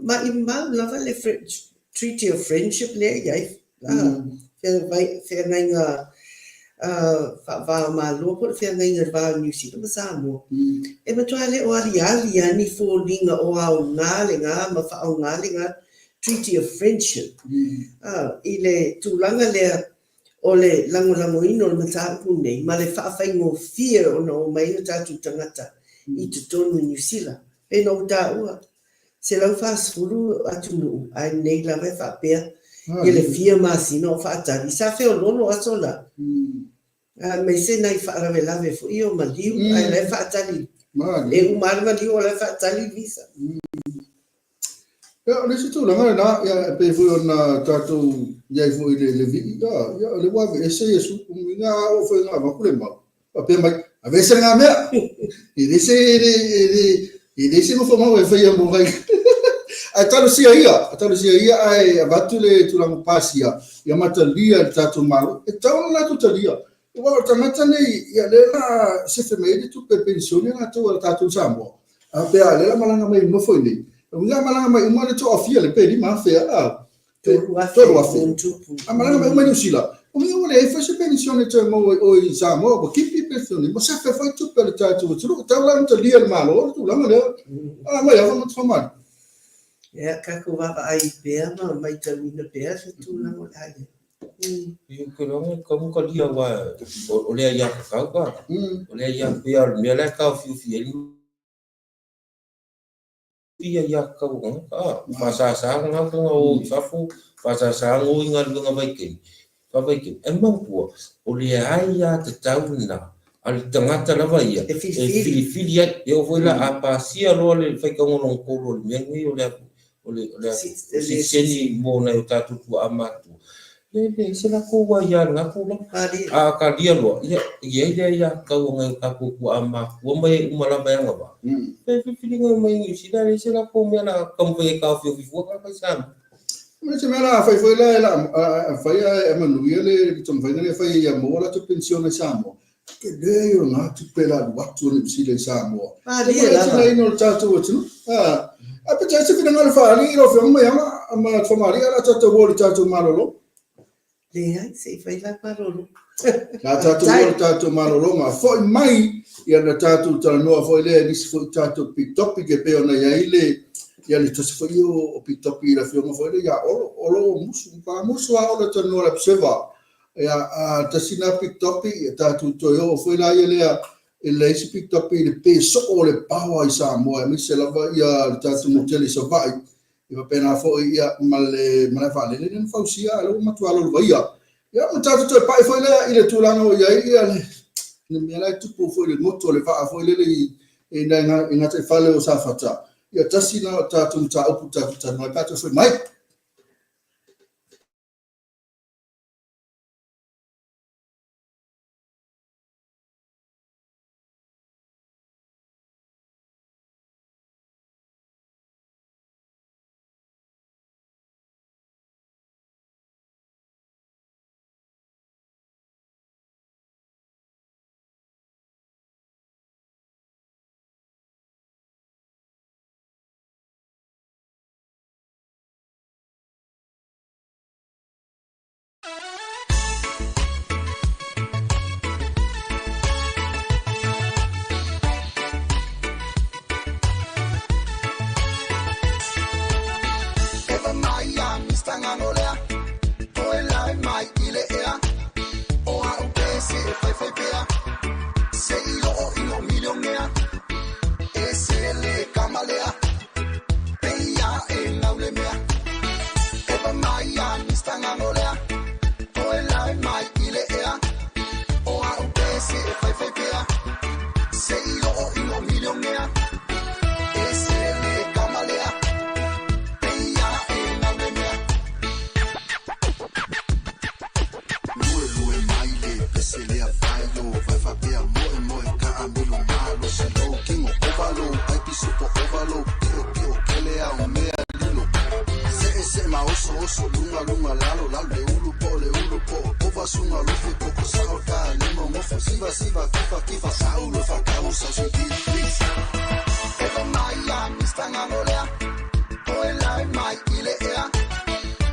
maimau lava le Treaty of Friendship lea e i ai, feagaiga faava-o-Malo po o le feagaiga i le va o Niu Sila ma Samoa, e matua le o aliali lava ni foliga o aoga lena ma faaaoga lena Treaty of Friendship i le tulaga lea o le lagolagoina o le mataupu lenei ma le faafaigofie ona omai o tatou tagata i totonu i Niu Sila. Pei ona ou taua, 140 atunuu, ae nei lava e faapea ia le fia masina o faatali. Sa feoloolo aso la, aemaise nai faalavelave foi o maliu, ae la e faatali. E uma lava le maliu o la e faatali le visa.
Ia, o le isi tulaga lena, ia, e pei foi ona tatou i ai foi i le vii, ia, o lea ua aveese Iesu, uiga a oo foi ina avatu le mau, faapea mai, aveese lena mea. E le se, e le, e le, e le se nofo mau e faia mo nai. Ae talosia ia, talosia ia ae avatu le tulaga pasia, ia matalia e le tatou Malo, e tatau ona latou talia. Aua o tagata nei, ia lea la sefe mai ai le tupe penisione latou a tatou i Samoa. A pea lea la malaga mai nofo i nei. Uiga malaga mai uma le toafia le pe 5,000 a.
3,000 tupu.
A malaga mai uma i Niu Sila. Uiga ua leai foi se penisione toe maua i o i Samoa, ua kipi penisione, ma sefe foi tupe a le tatou atunuu. Tau la ona talia e le Malo le tulaga lea. A mai ava ma tofamali.
Ia, tatou vaavaai pea ma maitauina pea se tulaga o le a i ai.
Ia, ou te iloa e tatau ona talia aua o le aiatatau ka. O le aiatatau, o le mea la e taofiofi ai le aiatatau a tagata. A faasasa tagata ona o i fafo, faasasa ona o i galuega vaitaimi, faavaitaimi. Ae manatua, o le aiatatau lena a le tagata lava ia
E
e
filifili.
filifili ai. E oo foi la a pasia loa le faitauga lona tolu o le mea lenei o le sitiseni mo nai o tatou tuaa matutua, ia e leai se latou aia i lena tulaga. A talia loa, ia e i ai le aiatatau a nai o tatou tuaa matutua ma e uma lava e agavaa. Pe filifiliga mai Niu Sila, e leai se latou mea o le a taumafai e taofiofi fua tagata i Samoa.
Ma se mea la a fai foi la e la a fai ae manuia le taumafaiga lea e fai ia maua latou penisione i Samoa. Tele ia o lena tupe la alu atu a Niu Sila i Samoa.
Malie lava.
Atinaeina o le tatou atunuu. Ae peitai se finagalo faaali i lau Afioga Maiava ma Famalie a o le a tatou o i le tatou malolo.
Leai, se i fai la malolo.
La tatou o i le tatou malologa. Foi mai ia na tatou talanoa foi lea i nisi foi tatou pitopi e pei ona i ai le ia le tasi foi o pitopi i le afioga foi lea ia Olo, Olo Musu, Musu a Olo talanoa le Observer. Ia, a tasi na pitopi, ia tatou toe oo foi la ia lea i le isi pitopi i le pe soo o le power i Samoa, aemaise lava ia le tatou motele i Savaii. Ia faapena foi ia ma le malae vaalele lea na fausia, a o lea ua matua lolovaia. Ia ma tatou toe pai foi lea i le tulaga o i ai ia le mea la e tupu foi i le goto o le vaa foi lele i gataifale o Safata. Ia tasi na o tatou mataupu tatou talanoa ai pe a toe foi mai.
luga lalo lalo le ulu po le ulu po ova suga lofe koko sao ta lemo ngofo siva siva kifa kifa saulo fakau sausi please Eva mai a Mr. Ngangolea Oe lai mai i le ea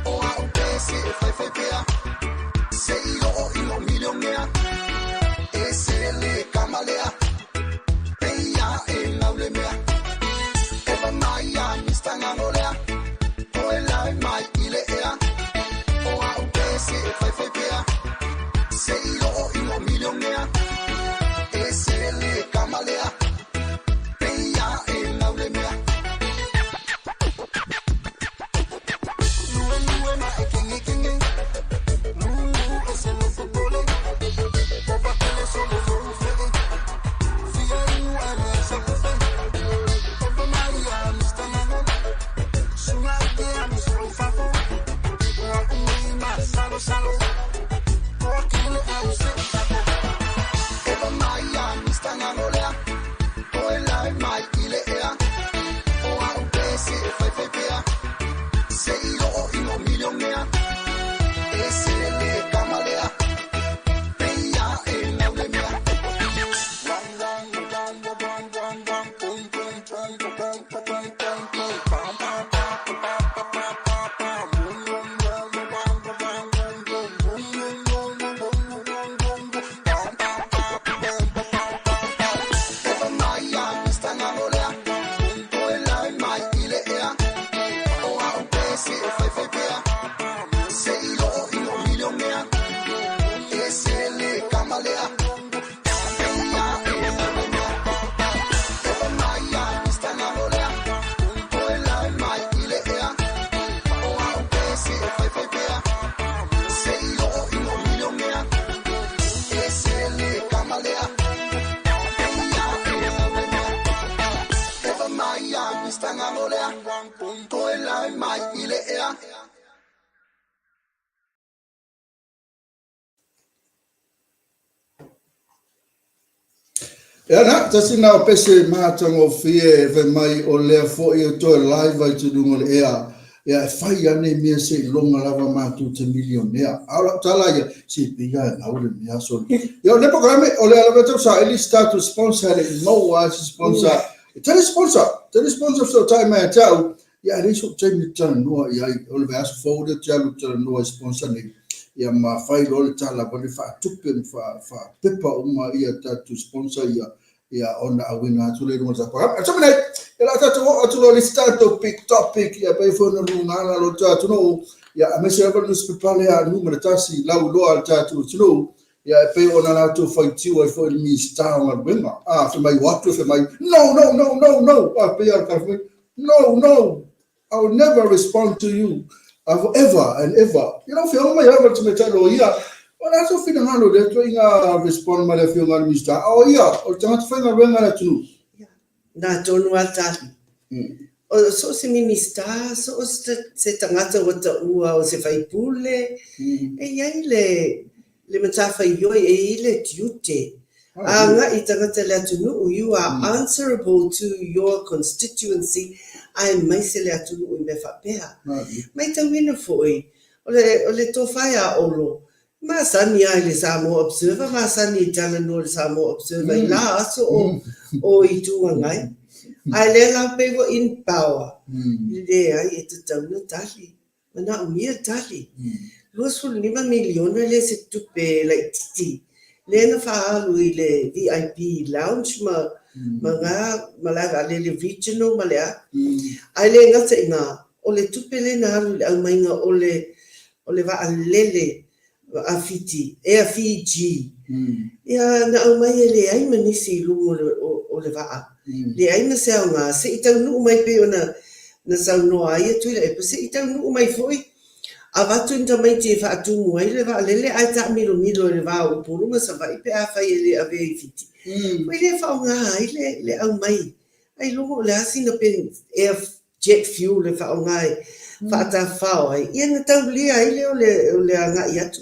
O au pese e fai fai pea Se i o i lo milionea E se le kamalea Peia e ngau le mea Eva mai a Mr. Ngangolea Oe lai mai i le ea O au pese e fai fai pea Se i o i lo milionea E se le kamalea Peia e ngau le mea Lue lue ma e kenge kenge Nunu e se lofo pole Ova kele solo fou fe'e Fia inu ale sa kufe Ova mai a Mr. Ngango Sunga ute a Mr. Ufafo Nga ui ma salo salo Koa kele au se ufafo Eva mai a Mr. Ngangolea Oe lai mai i le ea O au pese e fai fai pea Se i o i lo milionea E se le kamalea Peia e ngau le mea Wang wang wang wang wang wang Pum pum pum pum pum pum pum pum Pam pam pam pam pam pam pam pam Wum wum wum wum wum wum wum wum wum wum wum wum wum wum Pam pam pam pam pam pam pam Eva mai a Mr. Ngangolea Oe lai mai i le ea O au pese e fai fai pea Se i o i lo milionea E se le kamalea Peia e ngau le mea Eva mai a Mr. Ngangolea Oe lai mai i le ea O au pese e fai fai pea Se i o i lo milionea E se le kamalea Peia e ngau le mea Eva mai a Mr. Ngangolea Oe lai mai i le ea
Ia na, tasi na o pese matagofie e fai mai o lea foi e toe live ai te luga o le ea. Ia e fai ane mea se i longa lava matou te milionea. A o lau tala ia, se pei a e gau le mea soli. Ia o le pokrame, o lea lava tau saili se tatou sponsor e le i maua a se sponsor. E tele sponsor, tele sponsor fesootai mai ia te au, ia e leai so'u taimi ou te talanoa i ai. O le vaiaso fou lea ou te alu ou te talanoa i sponsor nei, ia ma fai loa le tala ma le faatupe ma faapepa uma ia tatou sponsor ia, ia ona auina atu lea i luga o le tatou pokrame. Ae nei, ia o le a tatou oo atu loa i le isi tatou big topic, ia pei foi ona luga lo tatou atunuu, ia aemaise lava le nusipepa lea numera tasi lauiloa a le tatou atunuu, Ia, e pei ona latou faitio ai foi i le Minisita o Galuega, a, fai mai, o atu e fai mai, No, no, no, no, no, a, pei lava o le tala fai mai, No, no, I will never respond to you ever and ever. Ia lau Afioga mai lava le tamaitai loia, o le a sou finagalo i lea ituaiga respond mai le Afioga i le Minisita, a o ia, o le tagata faigaluega a le atunuu.
Ia, na tonu a tali. O so o se Minista, so o se tagata ua taua o se faipule, e i ai le, le matafaioi, e i ai le tiute. A agai tagata i le atunuu, you are answerable to your constituency, aemaise le atunuu i mea faapea. Maitauina foi, o le, o le tofa ia Olo, Masani lava i le Samoa Observer, masani i talanoa i le Samoa Observer i la aso o, o Itu Agai. Ae lea la pei ua in power, leai e tatau ona tali, manaomia tali. 25 miliona lea se tupe laititi lea na faaalu i le VIP lounge ma, ma ngā malae vaalele regional ma le a. Ae le gata i ngā, o le tupe lea na alu i le aumaiga o le o le vaalele a Fiti, Air Fiji, ia na aumai e leai ma nisi i luga o le vaa, leai ma se aoga, se i taunuu mai pei ona na saunoa ai a Tuilaepa, se i taunuu mai foi, avatu ni tamaiti e faatumu ai le vaalele ae taamilomilo i le va o Upolu ma Savaii pe afai e le avea i Fiti. Ua le faaaoga ai le aumai ai luga o le a sina Air jet fuel e faaaoga e faatafao ai, ia ona taulia ai lea o le, o le agai atu.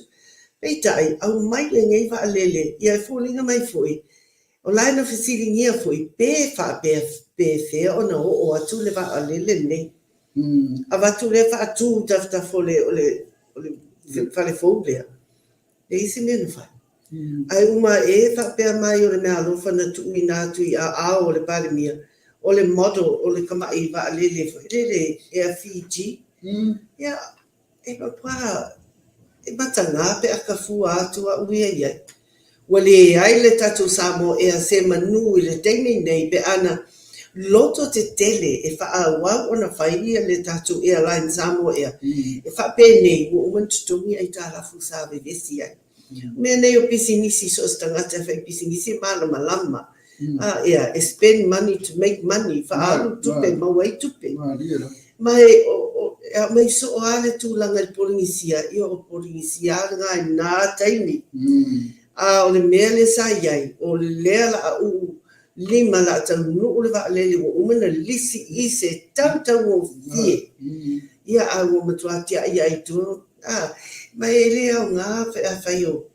Peitai, aumai lenei vaalele, ia e foliga mai foi, o la e na fesiligia foi pe faapea pefea ona oo atu le vaalele lenei. Avatu lea faatu i tafatafa o le, o le. o le fale fou lea, leai se mea na fai. Ae uma ae faapea mai o le meaalofa na tuuina atu i aao o le Palemia, o le model o le tamai vaalele foi lele Air Fiji. Ia, e matua e mataga pe a tafua atu au ia i ai. Ua leai le tatou Samoa Air se manu i le taimi nei pe ana loto tetele e faaauau ona fai ia le tatou airline Samoa Air e faapenei ua uma ona totogi aitalafu sa vevesi ai. O mea nei o pisinisi so o se tagata e fai pisinisi e malamalama a ea e spend money to make money, faaalu tupe e maua ai tupe. Ma e aumai soo lava le tulaga i le Polenisia, ia o Polenisia lava lena i na taimi. A o le mea lea sa i ai, o lea la a uu lima la a taunuu le vaalele ua uma ona lisi i se tautaugofie. Ia a ua matua tiai ai i tua, a, ma e le aoga pe afai o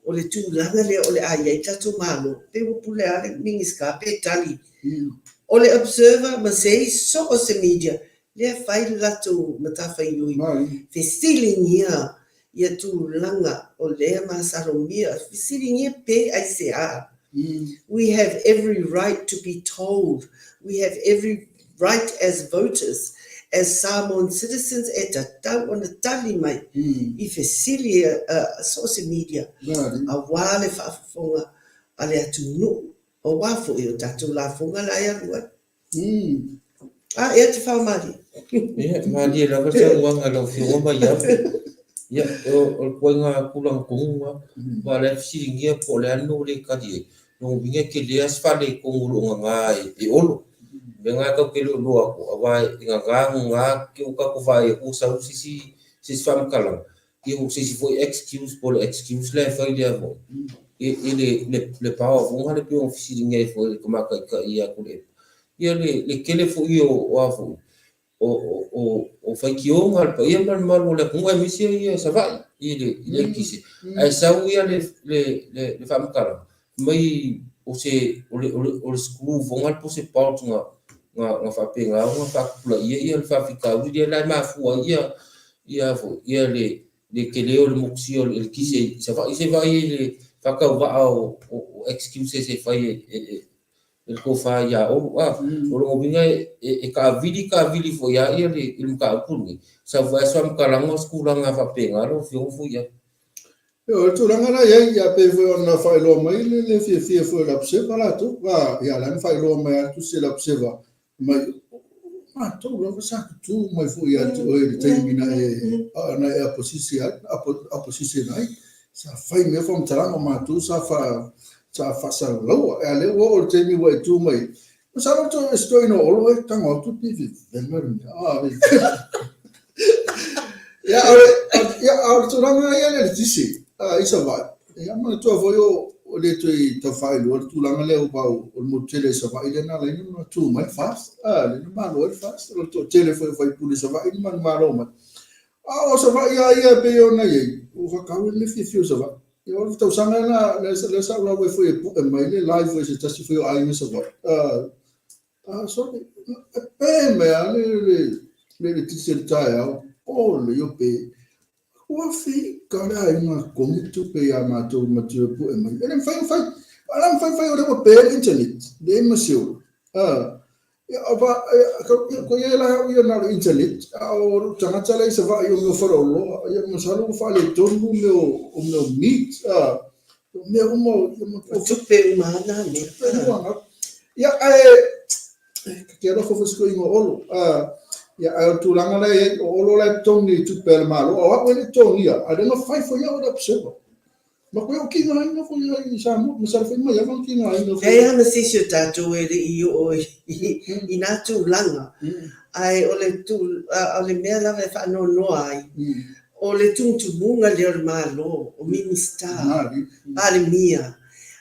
o le tulaga lea o le a i ai tatou Malo, pei ua pule lava le Minisita pe tali. O le Observer ma se i so o se media lea e fai le latou matafaioi, fesiligia ia tulaga o lea masalomia, fesiligia pe aisea. We have every right to be told, we have every right as voters, as Samoan citizens e tatau ona tali mai i fesili a so o se media aua le faafofoga a le atunuu, aua foi o tatou lafoga la e alu ai. A ea te whamarie.
Ia, malie lava le saunoaga a lau Afioga Maiava. Ia, o le ituaiga tulaga tonu lena. Aua o la e fesiligia po o le a le mea ua le tali ai. Lona uiga e tele lava se fale i totonu o lo o gaga e Olo. O le mea lena tatou te le o iloa atu, aua e gaga gaga te i ua tatou vaai atu ua sau se isi faamatalaga, ia o se isi foi excuse po o le excuse la e fai lea foi i le power foi lena pei ona fesiligia ai foi e le Tama Taitai ia Tuilaepa. Ia le tele foi o a foi o faitioga a le paia ma le mamalu o le atunuu aemaise ia Savaii i le eletise, ae sau ia le faamatalaga mai o se o le screw foi lena po o se bolt na faapena ona faatupulaia ia le faafitauli lea la e mafua ai ia foi ia le tele o le motusia o le eletise i Savaii. Se i vaai i le faatauvaa o excuses e fai e le tofa ia Olo. A, o lona uiga e taavili taavili foi lava ia le mataupu lenei, sau foi lava se faamatalaga o se tulaga faapena lau Afioga Fuiava.
O le tulaga la i ai, ia pei foi ona faailoa mai le le fiafia foi o le Observer latou, a, ia la na faailoa mai lava tusi e le Observer mai, o matou lava sa tutu mai foi ia te oe i le taimi na e, na e aposisi ai, opposition ai, sa fai mai faamatalaga o matou sa fa, sa faasalalaua. A lea ua oo i le taimi ua e tu mai, masalo to e se toeaina o Olo e tago atu pe vevela le mea. A, ia, o le, ia, a o le tulaga ia le eletise, i Savaii, ia, manatua foi o, o le toe tau faailoa le tulaga lea aua o le motu tele i Savaii lea na ala ai ona tu mai le FAST, lea na malo ai le FAST, o le toatele foi o faipule i Savaii na manumalo mai. A o Savaii lava ia e pei ona i ai, ua faatau ai le mea fiafia o Savaii. Ia o le tausaga lena, lea sa ou lauga ai foi e pue mai le live foi a se tasi foi o aiga i Savaii. A sole, e pe mai lava le eletise i le taeao, o le io pe. Ua fika le aiga totogi tupe ia matou ma te pue mai. E le mafai ona fai. A la mafai fai o lea ua pe le internet, leai ma se ola. Ia, ko ia la au ia na o le internet, a o lou tagata la i Savaii o mea o faleoloa, ia masalo ua faaletonu mea o mea o meat, o mea uma, ia
ma o tupe uma lava na mea.
Tupe uma lava. Ia, ae, ta te alofa foi i si toeaina o Olo. Ia, ae o le tulaga la e i ai, o Olo la e totogi i tupe a le Malo, a o au e le i totogia, a o lea na fai foi au e le Observer. Ma koe o tigaina foi ai i Samoa, masalo foi Maiava na tigaina
foi. Leai lava ma se isi o tatou e le i oo i na tulaga, ae o le o le mea lava e faanoanoa ai, o le tumutumuga lea o le Malo, o Minisita, Palemia,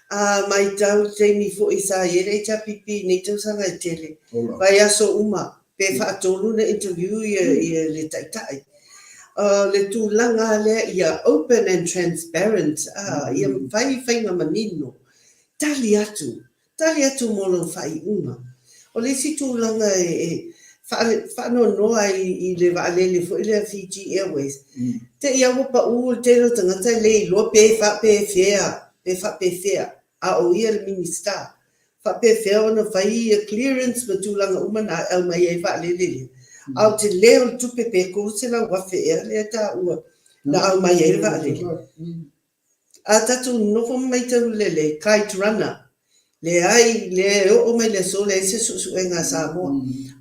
a matau i le taimi foi sa i ai le HRPP i nei tausaga e tele, vaiaso uma, pe faatolu ona interview ia le Taitai. O le tulaga lea ia open and transparent, ia fai faiga manino, tali atu, tali atu mo lau faaiuga. O le isi tulaga e Faanoanoa ai i le vaalele foi lea Fiji Airways, te i lava ua pau le tele o tagata e le iloa pe faapefea, pe faapefea, a o ia le Minisita, faapefea ona fai ia clearance ma tulaga uma na e aumai ai vaalele lea. A o le tele o le tupe pe $300,000 ea lea e taua na aumai ai le vaalele. A tatou nofo ma matau lelei, Kite Runner, leai, lea e oo mai le aso leai se suesuega a Samoa.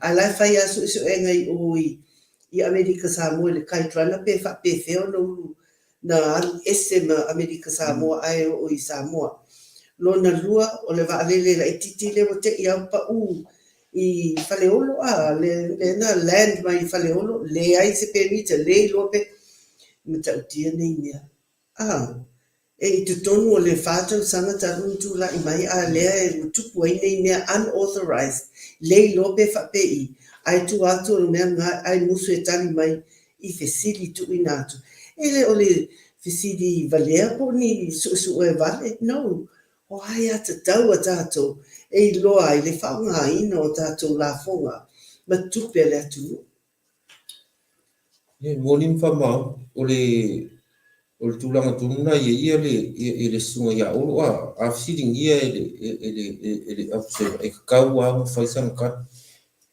Ae la e fai lava suesuega i o i Amerika Samoa i le Kite Runner pe faapefea ona ulu na alu ese ma Amerika Samoa ae oo i Samoa. Lona lua, o le vaalele laitiiti lea ua te i lava ua pau i Faleolo, a, lea na land mai i Faleolo, leai se pemita, le iloa pe matautia nei mea. A, e i totonu o le fa tausaga talu ona tulai mai a lea ua tupu ai nei mea unauthorized, le iloa pe faapei, ae tua atu o le mea lena ae musu e tali mai i fesili tuuina atu. E le o le fesili valea po o ni suesue vale, no, o aiatatau a tatou e iloa ai le faaaogaina o tatou lafoga ma tupe a le atunuu.
E moni ma faamaoni, o le o le tulaga tonu lena e i ai ia le ia le susuga ia Olo a a fesiligia e le e le e le officer e tatau lava ona fai sana tali.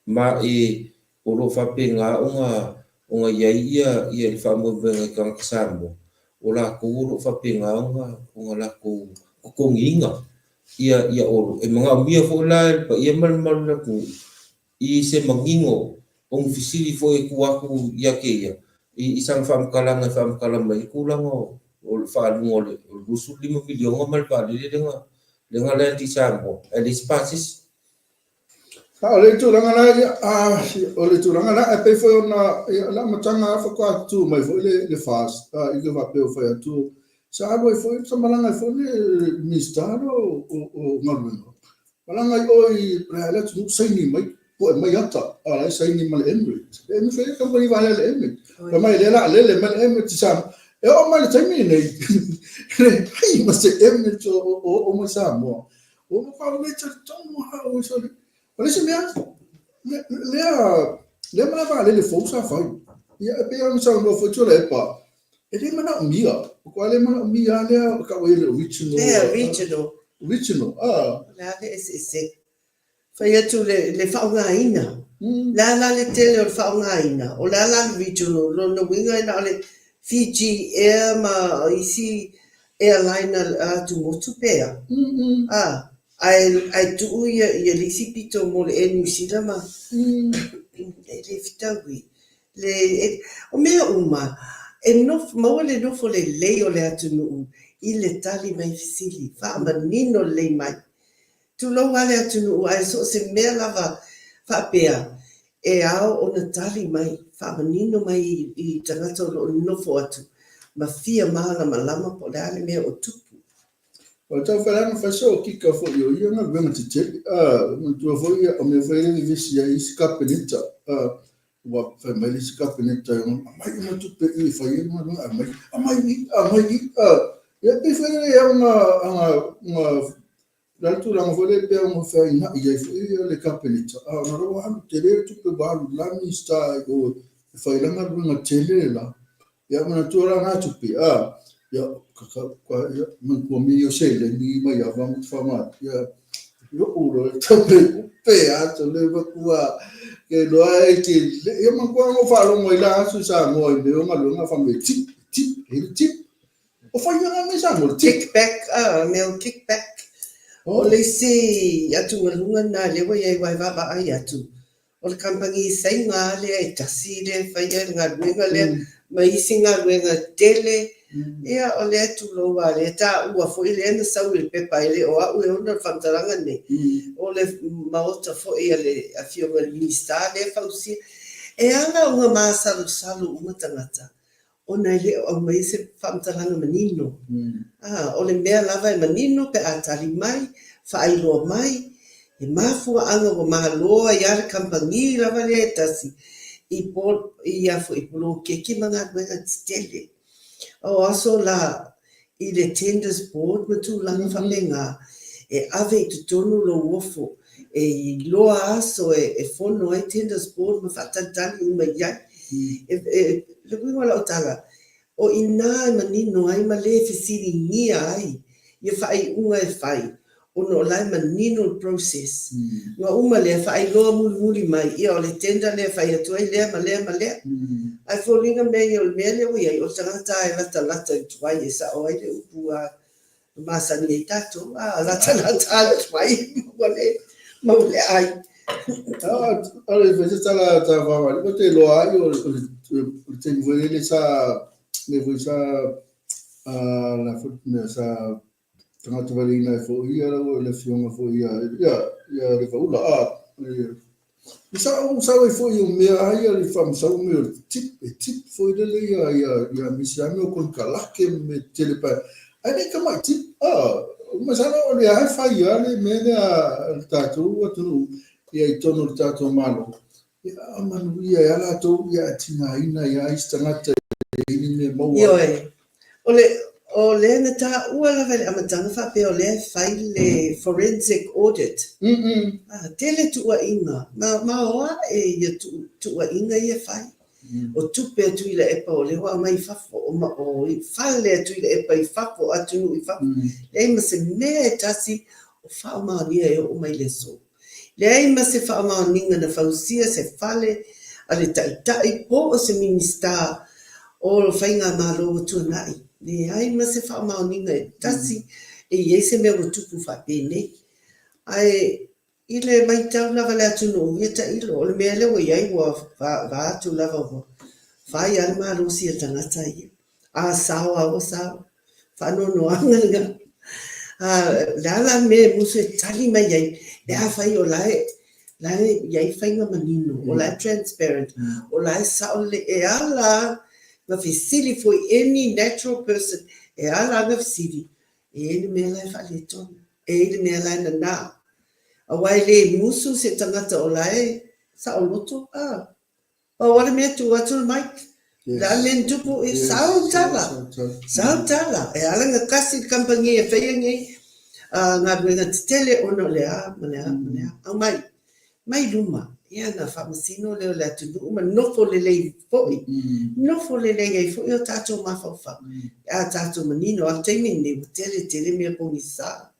Ma e o lo o faapena ona ona i ai ia ia le faamoemoega i tagata Samoa, o latou o lo o faapena ona ona latou totogiina ia ia Olo. E manaomia foi la e le paia ma le mamalu o le atunuu i se manino o ni fesili foi e tuu atu ia te ia i sana faamatalaga e faamatala mai ai tulaga o le faaaluga o le $25 miliona ma le vaalele lea na land i Samoa ae leai se pasese.
A o le tulaga la ia, a, o le tulaga la, e pei foi ona, ia, le amataga lava faatoa tu mai foi le FAST, a, i le faapea ua fai atu, sa alu ai foi, sa malaga ai foi le Minisita lea o Galuega, Malaga i o i le atunuu saini mai, poe mai ata, a la e saini ma le Emirates. E mafai e kamupani vaalele a le Emirates. Fai mai lea o le a lele mai le Emirates i Samoa. E oo mai le taimi lenei, e leai ma se Emirates o oo mai Samoa. Ua matua le talitonu lava au sole. O le isi mea, lea lea malae vaalele fou sa fai. Ia e pei ona saunoa foi Tuilaepa, e le manaomia, matua le manaomia lava lea tau ai le original.
Lea original.
Original, ah.
O le a le eseesega? Fai atu le, le faaaogaina. Le a la le tele o le faaaogaina? O le a la le regional? Lona uiga e na o le Fiji Air ma isi airline a atumotu pe a? Ah, ae, ae tuu ia, ia le isi pito mo le Air New Zealand ma e le fetaui. Le, e, o mea uma, e nofo, maua le nofo lelei o le atunuu i le tali mai fesili, faamanino lelei mai. Tulou lava le atunuu ae so o se mea lava faapea, e ao ona tali mai, faamanino mai i tagata o lo o nofo atu ma fia malamalama po o le a le mea o tupu.
O le tau fai fai se okika foi o ia galuega tetele. Manatua foi o mea foi e vevesi ai isi Kapeneta. Ua fai mai le isi Kapeneta e aumai uma tupe i e fai ai le galuega, aumai, aumai i, aumai i. Ia pei foi lele ona o le a le tulaga foi lea pei ona feainai ai foi le Kapeneta, a ona ua alu tele le tupe ua alu i la Minisita i o e fai la galuega tele la. Ia manatua la na tupe, a, ia, ia, manatua me ia seleni mai ava ma whama, ia, lo'u loa e tau le upe a to le matua, ke loa e te, ia manatua ngo whaalongo i la asu Samoa i mea o galuega wha me tip, tip, he tip. O whai ia ngā mea Samoa, tip.
Kick back, a, mea o kick back. O le isi atugaluga na lea ua iai aua e vaavaai atu. O le kamupani Saina lea e tasi lea e faia le galuega lea ma isi galuega tele. Ia, o lea tulou lava, lea e taua foi lea na sau i le pepa e le o au e ona le faamatalaga lenei. O le maota foi a le Afioga i le Minisita lea e fausia. E ala ona masalosalo uma tagata ona e le o aumaia se faamatalaga manino. O le mea lava e manino pe a tali mai, faailoa mai, e mafuaaga ua malo ai lava le kamupani lava lea e tasi i i a foi poloketi ma galuega tetele. O aso la i le Tenders Board ma tulaga faapena, E ave i totonu lou ofo e iloa aso e fono ai Tenders Board ma faatalitali uma i ai. E, e, le uiga o lau tala, o i ina e manino ai ma le fesiligia ai ia faaiuga e fai ona o la e manino le process. Ua uma lea, faailoa mulimuli mai, ia o le tender lea e fai atu ai lea ma lea ma lea. Ae foliga mea ia o le mea lea ua i ai, o le tagata lava e latalata i le tuai e sao ai le upu a masani ai tatou, a latalata lava le tuai maua le, maua le ai.
Ale fai se tala ta whawari, ko te loa ai o le taimi foi lele sa, me foi sa, la foi mea sa tagata valeina ai foi ia lau le afioga foi ia ia ia le Vaula a i sa ou sau ai foi o mea ai le faamasau mea o le tip e tip foi lele ia ia ia misi a mea o konekarate me tele pa ai le tamai tip a masalo o le ai fai ia le mea lea a le tatou atunuu ia i totonu o le tatou Malo ia manuia ai latou ia tigaina ia isi tagata i ni mea maua.
Ioe. O le, o lea na taua lava i le amataga faapea o lea e fai le forensic audit. Ah, tele tuuaiga, ma, ma o ae ia tu, tuuaiga ia e fai. O tupe a Tuilaepa o lea ua aumai i fafo, o, ma, o fale a Tuilaepa i fafo, o atunuu i fafo. Leai ma se mea e tasi o faamaonia e oo mai i le aso. Leai ma se faamaoniga na fausia se fale a le Taitai po o se Minisita o Faigamalo ua tuanai. Leai ma se faamaoniga e tasi e i ai se mea ua tupu faapenei. Ae i le matau lava a le atunuu, ia tailo, o le mea lea ua i ai ua va atu lava ua fai lava le malosi a tagata ia. A sao lava ua sao. Faanoanoaga lena. A, le a la le mea e musu e tali mai ai pe afai o la e, la e i ai faiga manino, o la e transparent, o la e sao lelei, e ala na fesili foi any natural person, e ala na fesili, e i ai le mea la e faaletonu, e i ai le mea la e nana. Aua e le musu se tagata o la e saoloto, a. Pau lava le mea tuu atu le mic. Le a le mea na tupu, e sao le tala. Sao le tala. E ala ona kasi le kamupani e faia nei galuega tetele ona o le a ma le a ma le a. Aumai, mai luma, ia ona faamasino lea o le atunuu ma nofo lelei foi. Nofo lelei ai foi o tatou mafaufau pe a tatou manino. A o le taimi lenei ua tele tele mea pogisa.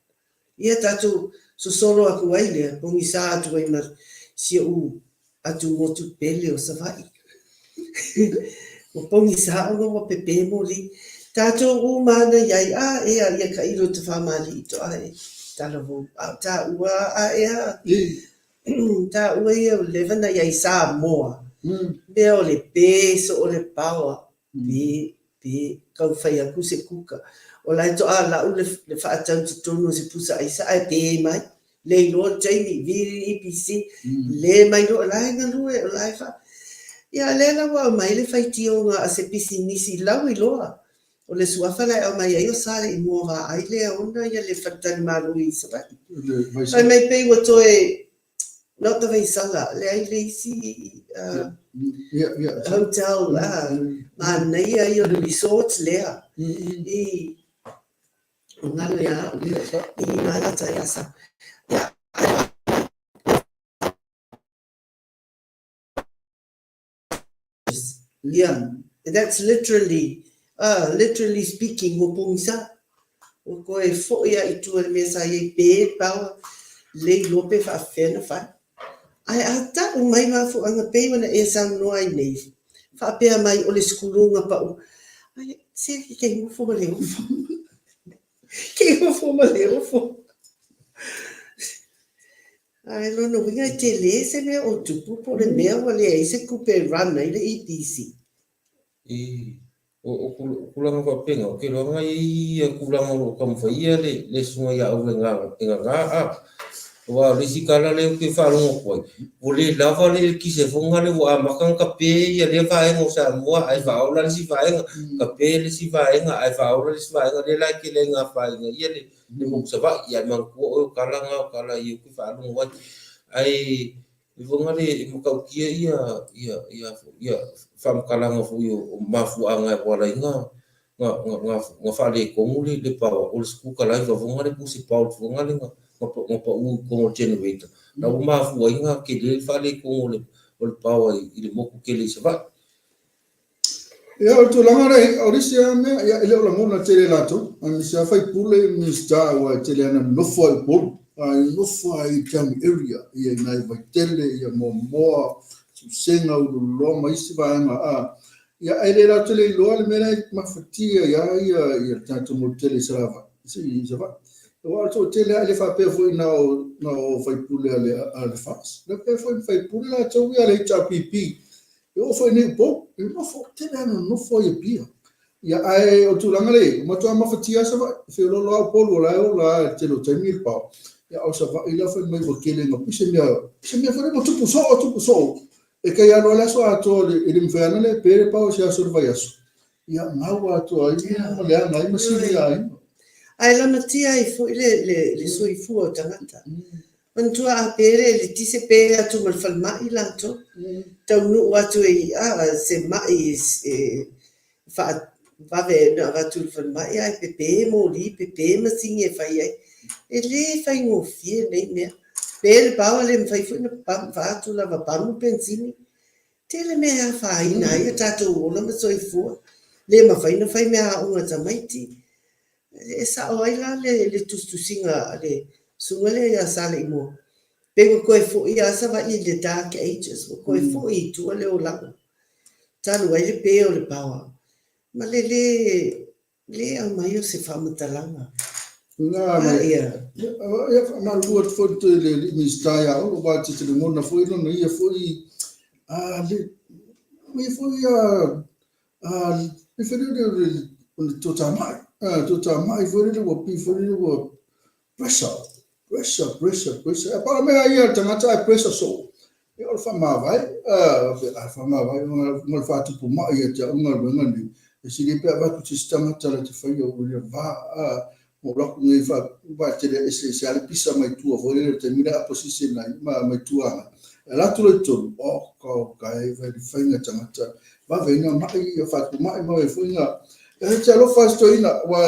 Ia tatou sosolo atu ai lea, pogisa atu ai ma si ou atumotu pele o Savaii. Ua pogisa ona ua pepe moli. Tatou uma ana i ai, a ea ia tailo tafamalii toa e talavou. A o taua a ea, taua ia o leva na i ai Samoa. Mea o le pe so o le paoa. Pe, pe, tau fai atu se kuka. O la e toa lau le, le faatau totonu o se pusa aisa ae pe mai. Le iloa le taimi, vili EPC, le mai loa, o la e galue, o la e fa... Ia, lea la ua aumai le faitioga a se pisinisi lauiloa. O le suafa la e aumai ai o Saleimoa Vaai lea e ona ia le faletalimalo i Savaii. Fai mai pei ua toe Not the Vaisala, leai le isi hotel manaia ia o le resort lea i o galo ia au i Malata ia sa. Ia, Yeah, that's literally, literally speaking, ua pogisa. Ua toe foi lava i tua i le mea sa i ai pe power, le iloa pe faafefea ona fai. Ae a tau mai mafuaaga pei ona e saunoa ai nei, faapea mai o le sukuluga pau, ai, se kei nofo ma le ofo. Kei nofo ma le ofo. Ae lona uiga e tele se mea o tupu po o le mea ua leai se tupe e run ai le EPC.
I, o, o tulaga faapena, ou te iloa na i ai ia tulaga o lo o taumafai ia le, le susuga ia Aula e gaga, a. Aua o le isi tala lea ou te faalogo atu ai, ua le lava le eletise foi lea ua amata ona tape ia lea vaega o Samoa ae faaola le isi vaega, tape le isi vaega ae faaola le isi vaega, lea la e tele ai na afaina ia le, le motu Savaii, ae manatua oe o tala na o tala ia ou te faalogo ai. Ae i luga le e matautia ia ia ia ia faamatalaga foi o mafuaaga e ala ai na Na na na faaletonu le le power o le screwdriver foi na le po o se bolt foi na le na na pau i totonu o le generator la ua mafua ai na tele le faaletonu o le o le power i le motu tele i Savaii.
Ia, o le tulaga lea, o le isi lava mea, ia, e le o lagona tele e latou, aemaise lava faipule, Minisita, aua e tele lava ina nonofo lava i Upolu, a nonofo lava i town area, ia i nai Vaitele, ia Moamoa, Susega, Ululoloa ma isi vaega, a, ia, ae le latou le iloa le mea la e mafatia ai lava ia, ia le tatou motu tele i Salava, i Savaii. Aua o le toatele lava, e le faapea foi na o, na o faipule a le, a le FAST, e faapea foi ma faipule latou ia a le HRPP, E oo foi nei i Upolu, e nofo, tele lava ina nonofo ai i Apia. Ia, ae o le tulaga lea e i ai, ua matua mafatia lava Savaii. E feoloolo lava Upolu o la e ola lava i le tele o taimi le pao. Ia, a o Savaii la fai mai ua tele ina pei se mea, se mea foi lea ua tupu soo, tupu soo. E tai alu lava le aso atoa e le mafai lava ona le pe le pao i se aso o le vaiaso. Ia, gau atoa ai ma leaga ai ma silia ai.
Ae lamatia ai foi le soifua o tagata. Manatua a pe le eletise pe atu ma le falemai latou. Taunuu atu i a se mai e faavave ona avatu i le falemai ae pepe moli, pepe masini e fai ai. E le faigofie nei mea. Pe le power le mafai foi ona avatu lava pamu penisini. Tele mea e afaina ai o tatou ola ma soifua. Le mafai ona fai meaaoga a tamaiti. E sao ai la le tusitusiga a le susuga lea ia Saleimoa, pei ua toe foi lava Savaii i le dark ages, ua toe foi i tua le olaga talu ai le pe o le power ma le le le aumai o se faamatalaga.
Na, ia, ia faamalulu atu foi i le Minisita ia Olo, aua e te lagona foi lona ia foi, a, le, ia foi a, A, e foi lele o le toatamai, a, toatamai foi lele ua pei foi lele ua pressure, pressure, pressure, pressure. A pau le mea ia le tagata ae pressure soo, ia o le faamavae, a, a faamavae, ma le faatupu mai ia te au galuega nei. E sili ai pe avatu i se isi tagata la te faia o le va, a, Ma ou alu atu nei vaatele eseese lava le pisa mai tua foi lele i le taimi lea a position ai ma mai tua agai. E alu atu loa i totonu, oh ka ka e vai le faiga tagata vave ai na mai ia faatumai ma vave foi na e te alofa lava si toeaina aua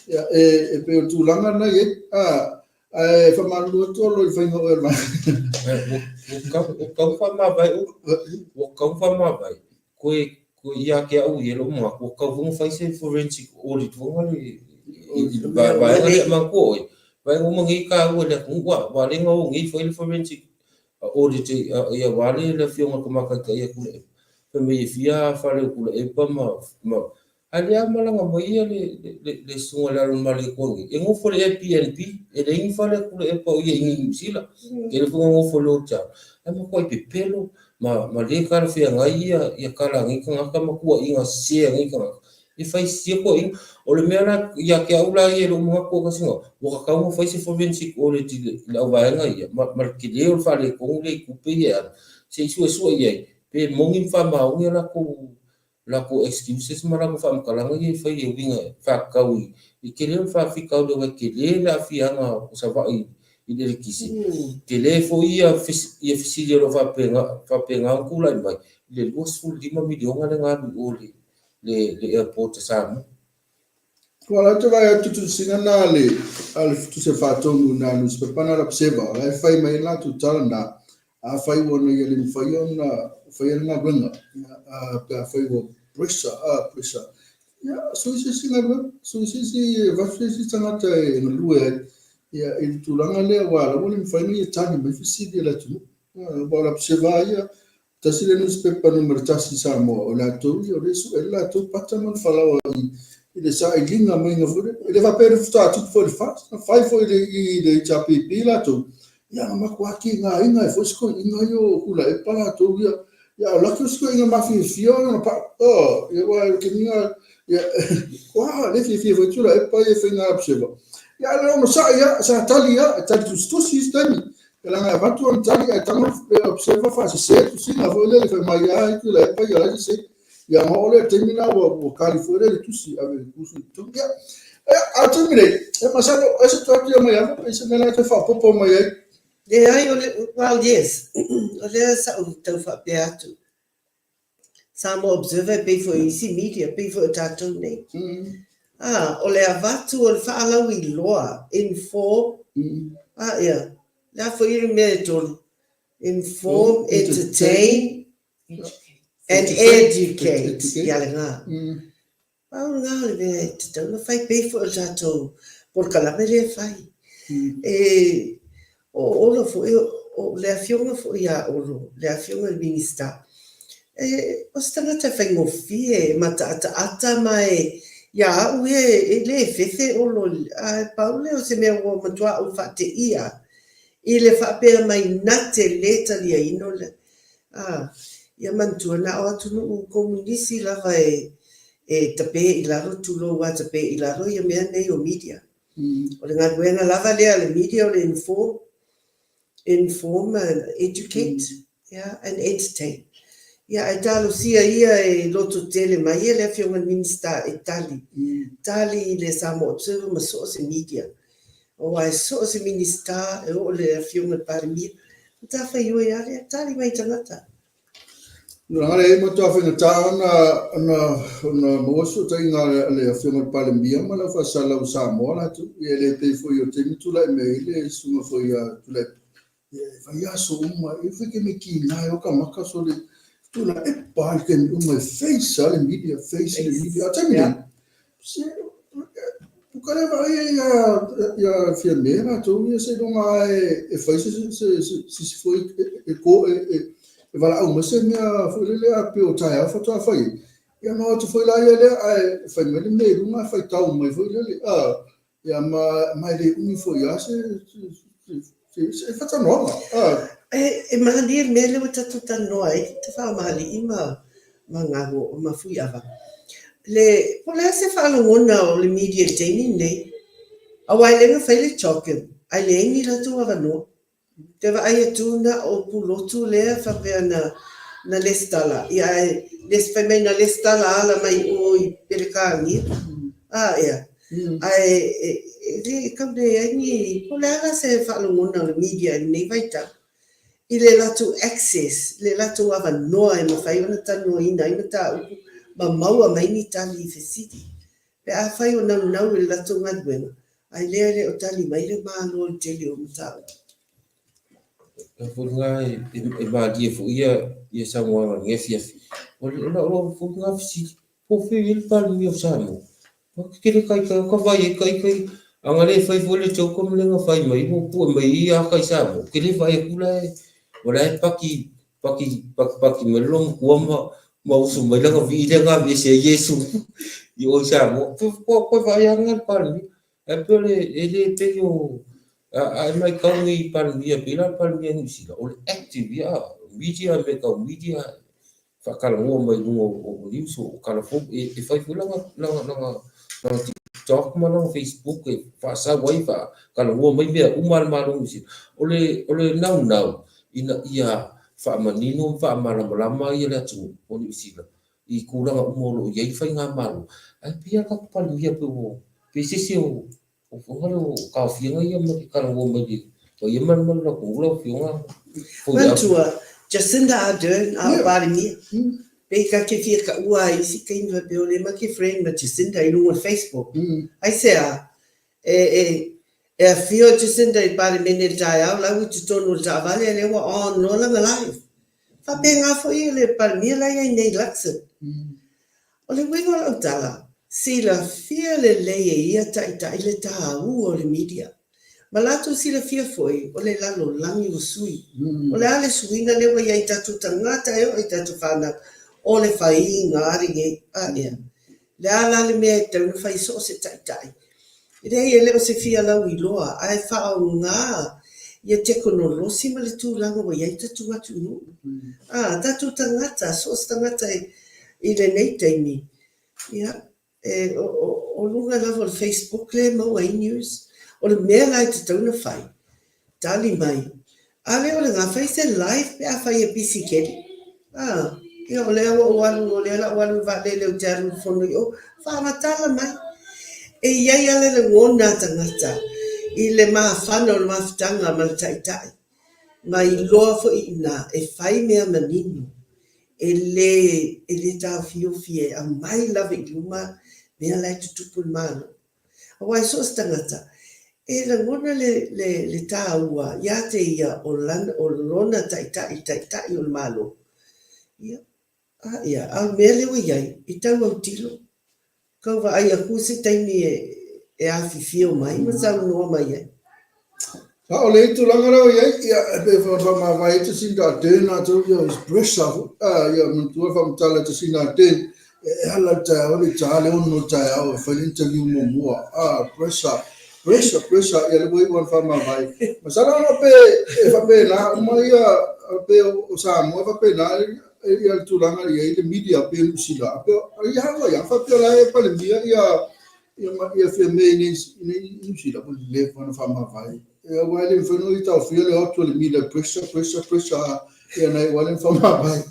ia e pei o le tulaga lena e i ai. Ae faamalulu atu Olo i le faiga o oe o le vaega.
Ua tau faamavae ua tau faamavae Koe, koe ia te au ia lou manatu, ua tatau foi ona fai se forensic audit foi lea i le vaega lea, manatua oe, vaega uma nei e taua i le atunuu, aua o lea na o nei fai le forensic audit aua le afioga i le Tamaitai ia Tuilaepa, fai mai e fia fale o Tuilaepa ma A o lea malaga mai ia le susuga i le Alamaletoa nei, e nofo i le Airbnb, e leai ni fale a Tuilaepa o ia i Niu Sila. Tele foi ona nofo i le hotel. Ae matuai pepelo ma le talafeagai ia tala a nei tagata ma tuuaiga sese a nei tagata. E fai sese tuuaiga. O le mea la ia te au la ia i lou manatu Akasina, ua tatau ona fai se forensic audit i le auvaega ia ma le tele o le faaletonu lea i tupe ia e alu, se i suesue i ai pe moni ma faamaoni a latou latou excuses ma latou faamatalaga ia e fai e uiga e faatatau i tele o le faafitauli aua e tele le aafiaga o Savaii i le eletise. Tele foi ia fesili o lo o faapena ona tulai mai i le $25 miliona lea na alu i o i le airport a Samoa.
Ua la te vaai atu tusina na le a le tusa faatonu na newspaper na la Observer la e fai mai la tu tala na a fai ua na ia le mafai ona faia le galuega a pe a fai ua pressure a pressure ia sui se isi galuega sui se isi avatu se isi tagata e galue ai ia i le tulaga lea aua la ua le mafai ona ia tali mai fesili a le atunuu aua o le Observer ia Tasi le nusipepa numera tasi i Samoa, o latou ia o lea e sue ai le latou pata ma le falaoa i le sailiga maiga foi lea. E le faapea le faatoa tupu foi i le FAST, na fai foi i le HRPP latou, ia na matua tigaina ai foi si toeaina ia o Tuilaepa latou ia. Ia a o laki o si toeaina mafiafia ona pau, oh, ia aua o le taimi lena, ia, ua le fiafia foi Tuilaepa ia i faiga Observer. Ia ae na onosai lava, sa tali lava, e tali tusitusi isi taimi. E leaga e avatu ana tali ae tago le observer faasese tusiga foi lele fai mai a i Tuilaepa ia la e sese. Ia ona oo lea i le taimi lena ua kali foi lea le tusi ave le tusi i totonu. Ia, a o le taimi nei, e masalo ai se toe atu ia mai ava pe se mea la e toe faaopoopo mai ai.
Leai, o le, well yes, o lea sa ou tau faapea atu. Samoa Observer e pei foi i isi media, pei foi o tatou nei. A, o le avatu o le faalauiloa, inform, a ia, le a foi le mea e tolu, inform, entertain, and educate, ia lena. Pau lena o le mea e tatau ona fai, pei foi o le tatou polokalame lea e fai. E, o Olo foi, o le afioga foi ia Olo, le afioga i le Minisita, e, o se tagata e faigofie, e mataataata ma e, ia au ia, e le fefe Olo, ae pau lea o se mea ua matua ou faateia i le faapea mai na te le taliaina o le, a, ia manatua na o atunuu komunisi lava e, e tape i lalo, tulou a tape i lalo ia mea nei o media. O le galuega lava lea a le media o le inform, inform and educate, yeah, and entertain. Ia, ae talosia ia e lototele mai ia le Afioga i le Minisita e tali, tali i le Samoa Observer ma so o se media. Aua e so o se Minisita e oo i le Afioga i le Palemia, matafaioi lava lea, tali mai i tagata.
Nā, e matua faigata ona, ona, ona maua se fesootaiga a le Afioga i le Palemia ma le aufaisalau o Samoa latou. Ia e le pei foi o taimi tulai mai ai le susuga foi ia Tuilaepa. Ia e vaiaso uma, e fai taimi kina e oka maka sole Tuilaepa i taimi uma e face lava le media, face le media. A o taimi nei, se Puka le vaai ai ia, ia Fiame latou ia seiloga lava e fai se, se, se, se foi e, e, e, e, e valaau mai se mea foi lele a pei o taeao faatoa fai ai. Ia ona o atu foi la ia lea ae fai mai le mea i luga ae faitau mai foi lele. A, ia ma, ma e le umi foi lava se, se, se, se, se faatalanoaga. A.
E, e malie le mea lea ua tatou talanoa ai, Tafaaomahalii ma ma Gago ma Fuiava. Le, po o le a se faalogona o le media i le taimi lenei? Aua e le na fai le CHOGM, ae leai ni latou avanoa. Te vaai atu na o Pulotu lea faapea na, na lesitala, ia ae les, fai mai na lesitala ala mai o i Pelekānia. A, ea. Ae e, e le tau leai ni, po o le a la se faalogona o le media i lenei vaitau? i le latou access, le latou avanoa e mafai ona talanoaina ai mataupu ma maua mai ni tali i fesili. Pe afai o naunau i le latou galuega, ae lea e le o tali mai le Malo i le tele o mataupu.
O foi lena e malie foi ia saunoaga i lenei afiafi. O lau foi lena fesili, po o fea e i ai le Palemia o Samoa? Ke le kai kai o ka vai e kai kai anga le fai foi le joke ma le fai mai ua pue mai i a kai sa mo ke le vai aku la e o la e paki paki paki paki mai lo matua ma ma usu mai langa vi le nga vi se Yesu i o sa mo ko ko vai anga le palmi e pe le e le pe yo a a mai kau ni palmia pe la palmia ni sila o le active ya media me kau media faatalanoa mai luga o news o tala fou e fai foi lana lana lana lana TikTok ma lana Facebook e faasau ai faatalanoa mai mea uma a le Malo o Niu Sila. O le o le naunau ina ia faamanino ma faamalamalama ia le atunuu o Niu Sila i tulaga uma o lo o i ai le faigamalo. Ae pei lava tatou Palemia pei ua pei se isi o O fofoga lea o taofiaga ia ma te talanoa mai le paia ma le mamalu o le atunuu lau Afioga.
Manatua, Jacinda Ardern a o Palemia. Pei ta te fia taua ai isi taimi faapea o lea ma te friend ma Jacinda i luga o le Facebook. Aisea? E, e, e afio Jacinda i le Palemene i le taeao, la ua i totonu o le taavale a lea ua on loa lana live. Faapena foi le Palemia la e i ai nei Luxon. O le uiga o lau tala, silafia lelei e ia taitai le tāua o le media. Ma latou silafia foi, o le lalolagi ua sui. O le a le suiga lea ua i ai i tatou tagata e oo i tatou fanau, o le faiga lava lenei. A ea? Le a la le mea e tatau ona fai so o se taitai? Leai, e le o se fia lauiloa, ae faaaoga ia tekonolosi ma le tulaga ua i ai tatou atunuu. A, tatou tagata, so o se tagata i lenei taimi, ia, e, o, o, o luga lava o le Facebook lea e maua ai news. O le mea la e tatau ona fai, Tali mai, A lea o le ga fai se live pe a fai e pisi tele. A, ia o lea ua ou alu, o lea la ou alu i le vaalele ou te alu i le fono i o, faamatala mai. E i ai lava le lagona a tagata i le mafana o le mafutaga ma le taitai, ma iloa foi i ina e fai mea manino. E le, e le taofiofi e aumai lava i luma mea la e tutupu i le Malo. Aua e so o se tagata, e lagona le, le, le tāua iā te ia o lana, o lona taitai, le taitai o le Malo. Ia, a ia, a o le mea lea ua i ai, e tau autilo. Kau vaai aku se taimi e afifio mai ma saunoa mai ai.
A o le tulaga lea ua i ai, ia, e pei foi ona faamavae ai Jacinda Ardern latou, ia, his pressure foi, a, ia, manatua le faamatala a Jacinda Ardern, e ala i le taeao i le ta le 6 o le taeao e fai le interview muamua, a, pressure, pressure, pressure, ia, lea ua iu lava ona faamavae. Masalo ona pe e faapena uma ia, pe o Samoa e faapena, ia le tulaga e i ai le media pei o Niu Sila, pei o ia ua ia faapea o la e palemia ia ia ia Fiame i nei i Niu Sila ua leva ona faamavae. Aua e le mafai ona taofia le o atu o le media pressure pressure pressure ia nai ua le faamavae.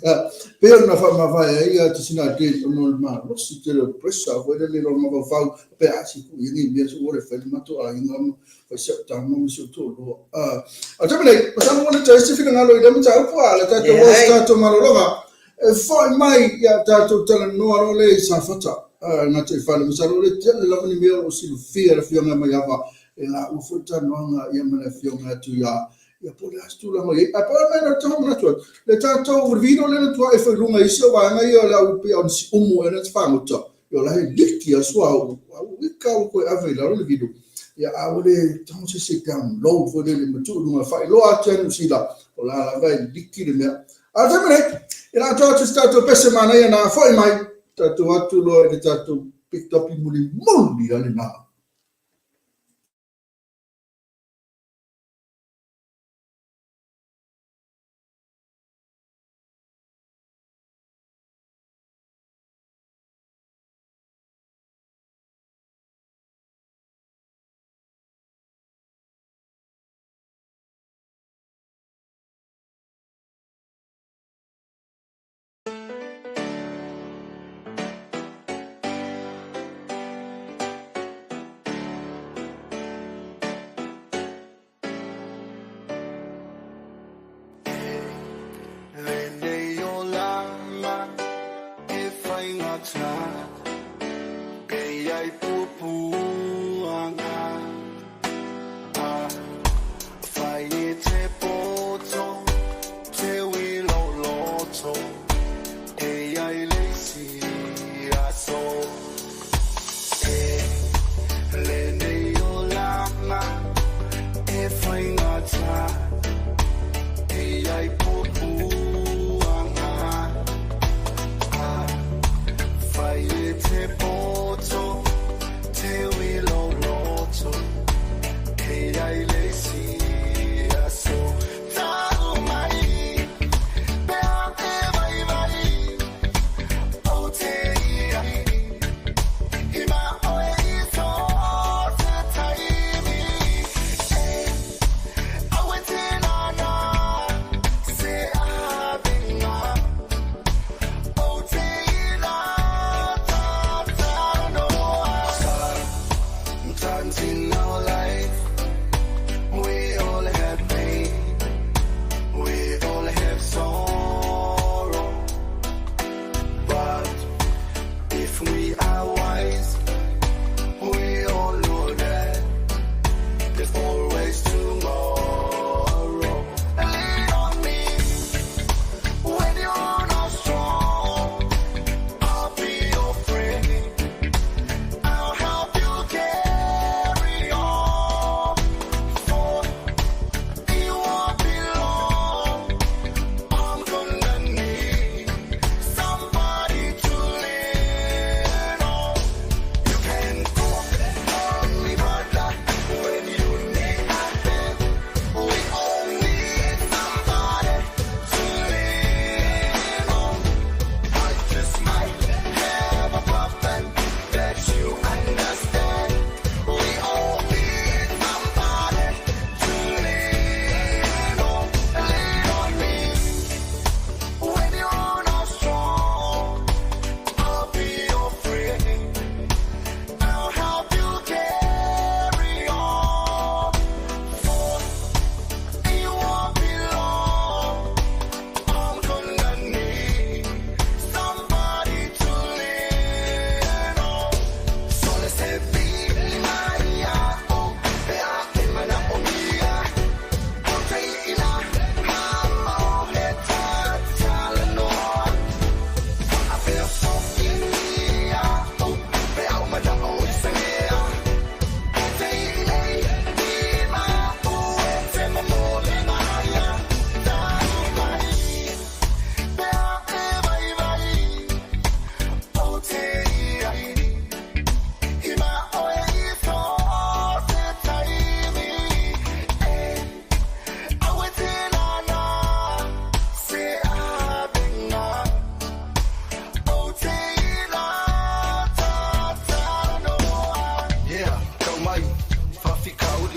Pei ona faamavae ai ia Jacinda Ardern ona o le malosi tele o le pressure foi lele i lona mafaufau pe a se tuu ia nei mea se ua le fai le matou aiga ma fai si au tama ma si ou toalua. A o le taimi nei, masalo ua le toe se finagalo i lea mataupu, a o le tatou o se tatou malologa e foi mai ia tatou talanoa loa lea i Safata gataifale. Masalo o le tele lava ni mea o lo o silafia e le Afioga ia Maiava e laua foi le talanoaga ia ma le Afioga atu ia ia po o le a se tulaga o i ai. Ae pau le mea lea ou te manatu atu, le tatou video lea na tuai foi i luga i isi o vaega ia o le au pei o ni siumu ea na te fagota, Ia o la e liki a suauu, a ua ika ua toe ave i lalo le video. Ia a ua le tago se isi e download foi lele ma tuu i luga e faailoa atu ia Niu Sila, o la lava e liki le mea. A o le taimi nei, ia o le a toe atu se tatou pese manaia na foi mai, tatou atu loa i le tatou pitopi mulimuli a lena.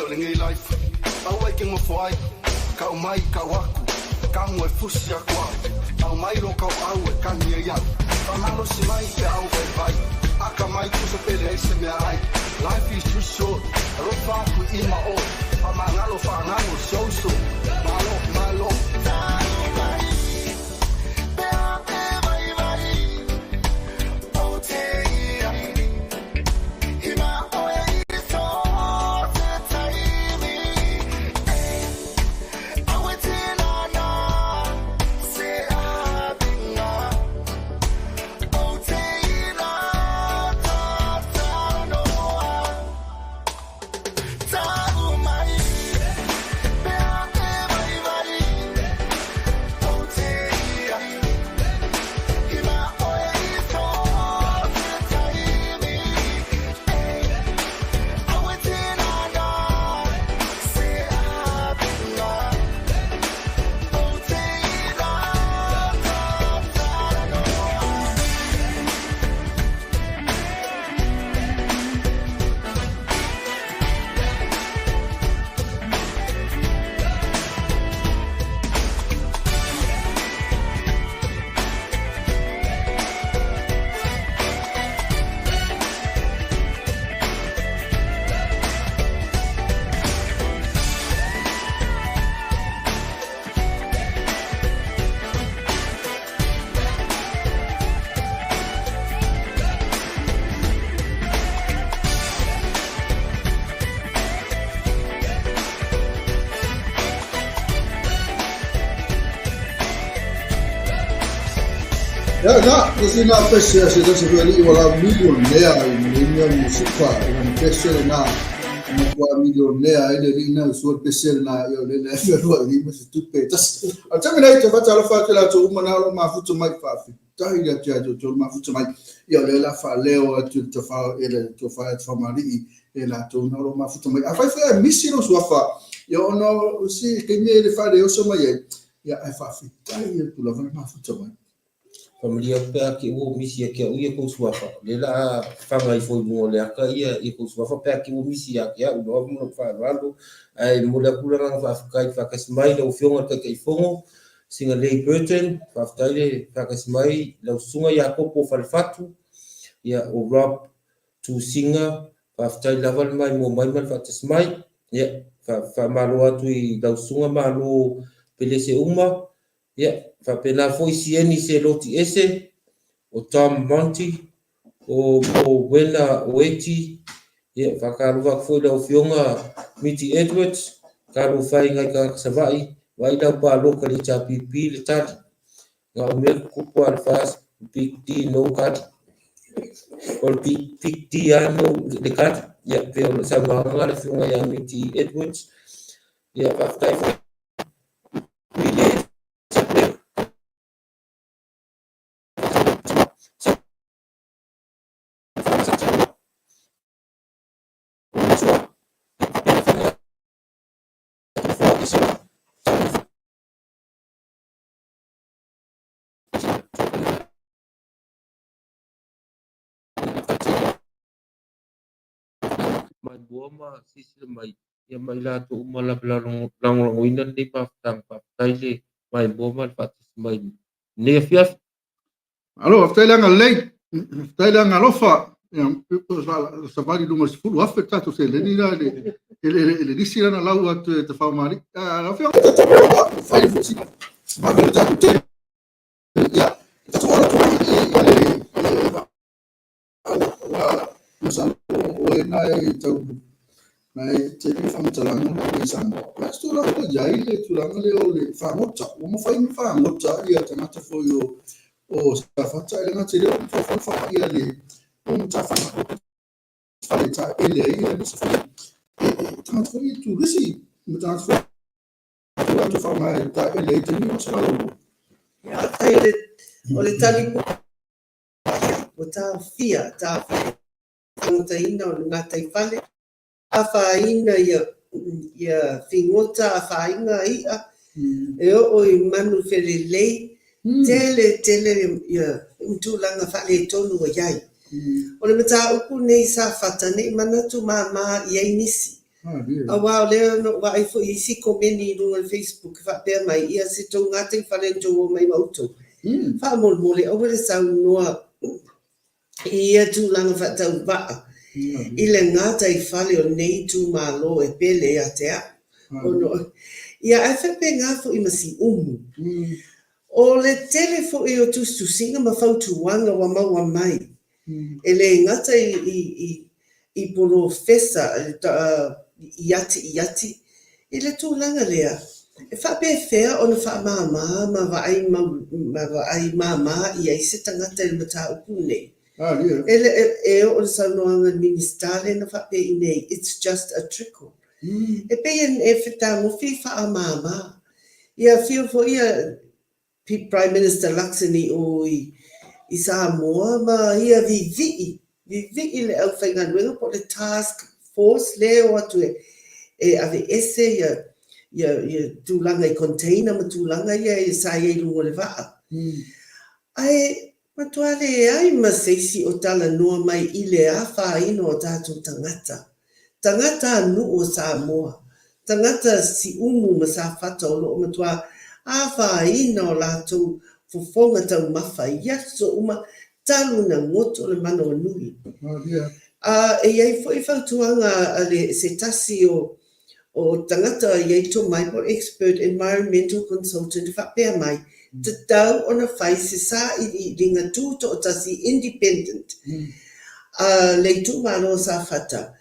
o lenei life Aua e te nofo ai Kau mai kau aku Tago e fusi aku au Aumai lo kauau e kani ai au Faamalosi mai peau vaivai Akamai tusa pe leai se meaai Life is too short Alofa aku i i ma o Faamagalo faagalo si ou uso Malo malo Tau mai pe a e vaivai Ou te ia i ma oe i so se taimi e Aue te nana se avinga Ou te ina talanoa Tau mai pe a e vaivai Ou te ia i ma oe i so se taimi e Aue te nana se avinga Ou te ina talanoa.
Ia, na, tasi lena pese a se tasi foi alii ua lau milionea i Millennium Musika, i lana pese lena, e matua milionea ai le alii na sua le pese lena, ia o lea e fealuai ai ma se tupe e tasi. A o le taimi nei, te faatalofa atu i latou uma na o lo o mafuta mai, faafetai atu ia te outou le mafuta mai, ia o lea o le a faaleo atu i le tofa, i le tofa ia Tafamali'i e latou na o lo o mafuta mai. Afai foi ae misi lou suafa, ia ona o se taimi e le faaleoso mai ai, ia ae faafetai atu lava le mafuta mai.
Faamalie atu pe a te ua misi ia te au ia kou suafa, lea la a faga ifo i luga o le aka ia ia kou suafa pe a te ua misi ia te au loa ma lou faaaloalo. Ae momoli atu le agaga faafetai faatasi mai lau Afioga i le Taitaifono, Sinalei Burton, faafetai le faatasi mai lau Susuga Iakopo Falefatu, ia o Rob Tusinga, faafetai lava le maimoa mai ma le faatasi mai. Ia, faamalo atu i lau Susuga Malo Pelese uma, Ia, faapena foi Sieni Seloti Ese, o Tom Monty, o Mowena Oeti, ia, faatalofa atu foi i lau Afioga Miti Edwards, talofa e nai tagata Savaii, vaai lau palota i le HRPP le tali, na o mea tutupu lava le FAST, Big D no kali, o le Big, Big D lava no le kali, ia, pei o le saunoaga lena a le Afioga ia Miti Edwards, ia, faafetai foi Maimoa ma silasila mai ia ma i latou uma lava lagolagoina lenei mafutaga. Faafetai le maimoa ma le faatasi mai i lenei afiafi.
Malo, faafetai le agalelei, faafetai le agalofa. Ia, savali i luga o le 10,000 le tatou seleni la i le lisi lana lau atu e Tafaomalii. Lau Afioga, fai le fusi, vave le tatou tele. Ia, tatou ola atu ai i le Masalo o e na e tau na e tele faamatalaga na i Samoa. A o se tulaga ua i ai le tulaga lea o le fagota. Ua mafai ona fagota ia tagata foi o Safata e le gata i lea ua mafai foi ona fagota ia le matafaga fale taele ai ia nisi foi tagata foi turisi ma tagata foi latou faaaoga e taele ai taimi o se malolo.
O le tali Ua taofia, taofia le fagotaina o le gataifale, afaina ia figota, afaina i'a, e oo i manu felelei, tele tele ia tulaga faaletonu ua i ai. O le mataupu nei Safata, ne i manatu mama i ai nisi. Aua o lea na ou vaai foi i isi komeni i luga o le Facebook e faapea mai, ia se tou gataifale na tou omai ma outou. Faamolemole aua le saunoa i ia tulaga faatauvaa i le gataifale o lenei itumalo e pele ia te au. Ono, ia ae faapena foi ma Siumu. O le tele foi o tusitusiga ma fautuaga ua maua mai, e le gata i polofesa i ati i ati, i le tulaga lea, e faapefea ona faamama ma vaai ma vaai mama i ai se tagata i le mataupu lenei. E oo le saunoaga a le Minisita lea na faapea i nei, it's just a trickle. E pei e fetagofi faamama. Ia afio foi ia Prime Minister Luxon i o i Samoa ma ia vivii, vivii le aufaigaluega po o le task force lea e o atu e aveese ia tulaga i container ma tulaga ia sa i ai i luga o le vaa. Ae matua leai ma se isi o talanoa mai i le afaina o tatou tagata. Tagata nuu o Samoa, tagata Siumu ma Safata o lo o matua afaina o latou fofoga taumafa i aso uma talu na goto le manawanui. A e i ai foi fautuaga a le se tasi o o tagata e i ai tomai po o expert environmental consultant e faapea mai, tatau ona fai se sailiiliga tutoatasi independent a le itumalo o Safata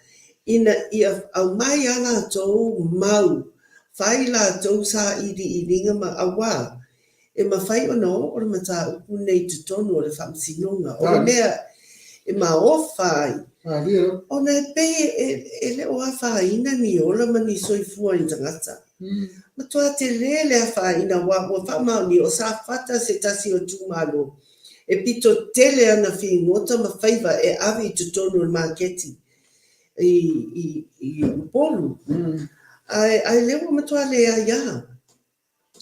ina ia aumai a latou mau, fai latou sailiiliga ma auā e mafai ona oo le mataupu nei i totonu o le Faamasinoga. O le mea e maofa ai, ona e pei e le o afaina ni ola ma ni soifua o ni tagata. Matua tele le afaina aua ua faamaonia o Safata se tasi o itumalo e pito tele ana figota ma faiva e ave i totonu o le maketi i Upolu. Ae lea ua matua leai lava.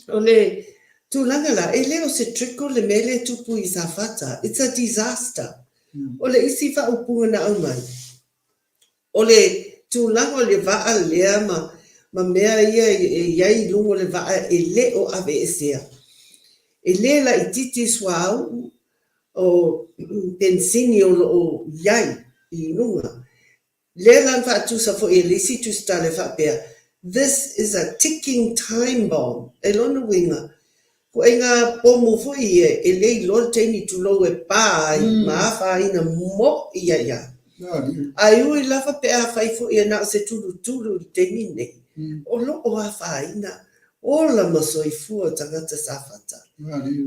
O le tulaga la, e le o se trickle le mea lea e tupu i Safata. It's a disaster. O le isi faaupuga na aumai, o le tulaga o le vaa lea ma mea ia e i ai i luga o le vaa e le o aveesea. E le laitiiti suauu o penisini o lo o i ai i luga. Lea la na faatusa foi e le isi tusitala e faapea, This is a ticking time bomb. E lona uiga, ituaiga pomu foi ia e le iloa le taimi tulou e pa ai ma afaina moi ai lava. Ae ui lava pe afai foi e na o se tulutulu i le taimi lenei, o lo o afaina ola ma soifua o tagata Safata.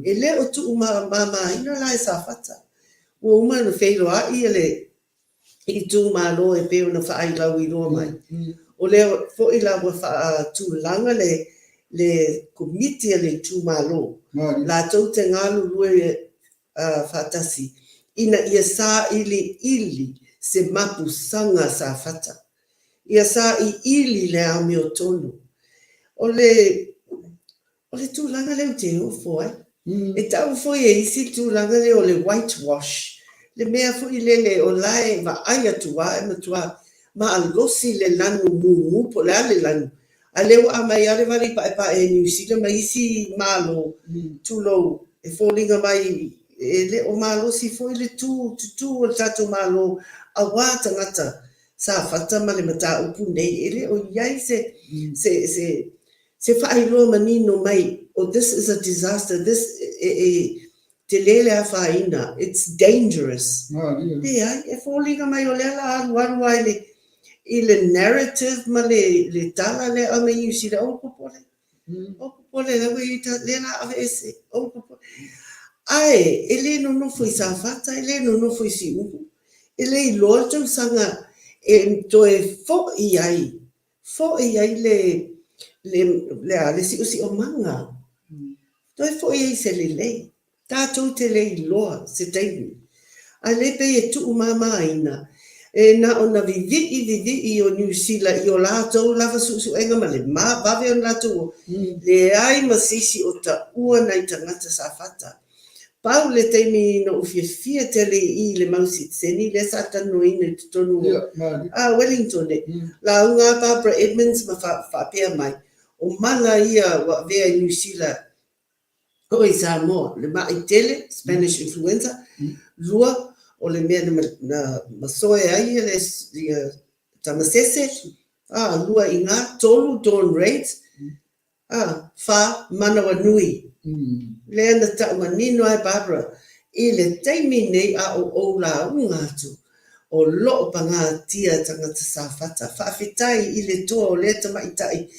E le o tuumamamaina la e Safata. Ua uma ona feiloai le itumalo e pei ona faailauiloa mai. O lea foi la ua faatulaga le le komiti a le itumalo latou te galulue faatasi ina ia sailiili se mapusaga a Safata. Ia sailiili le amiotonu. O le O le tulaga lea ou te ofo ai. E tau foi e isi le tulaga lea o le white wash, le mea foi lele o la e vaai atu lava e matua malosi le lanu mumu po o le a le lanu, a o lea ua aumai lava le vali paepae e Niu Sila ma isi Malo, tulou, e foliga mai e le o malosi foi le tu tutū o le tatou Malo aua tagata Safata ma le mataupu nei. E le o i ai se, se, se, Se faailoa manino mai o this is a disaster, this e e tele le afaina, it's dangerous. Leai, e foliga mai o lea la alualu lava i le i le narrative ma le le tala lea aumai Niu Sila, aua popole, aua popole lea ua i ai ta lea la aveese, aua popole. Ae e le nonofo i Safata, e le nonofo i Siumu, e le iloa le tausaga e toe foi ai Foi ai le, le, le a, le siosiomaga. Toe foi ai se lelei. Tatou te le iloa se taimi. Ae le pei e tuumamaina, e na ona vivii vivii o Niu Sila i o latou lava suesuega ma le vave ona latou o, leai ma se isi o taua nai tagata Safata. Pau le taimi na ou fiafia tele i le mau sitiseni lea sa talanoaina i totonu o a Wellington e lauga a Barbara Edmonds ma faapea mai, o mala ia ua avea i Niu Sila o i Samoa, le ma'i tele, Spanish Influenza, lua, o le mea na masoe ai le tamasese, a, lua i ina, tolu, dawn raids, A, fa, manawanui. Lea na tau manino ai Barbara, i le taimi nei a o ou lauga atu, o loo pagatia tagata Safata. Faafetai i le toa o lea tamaitai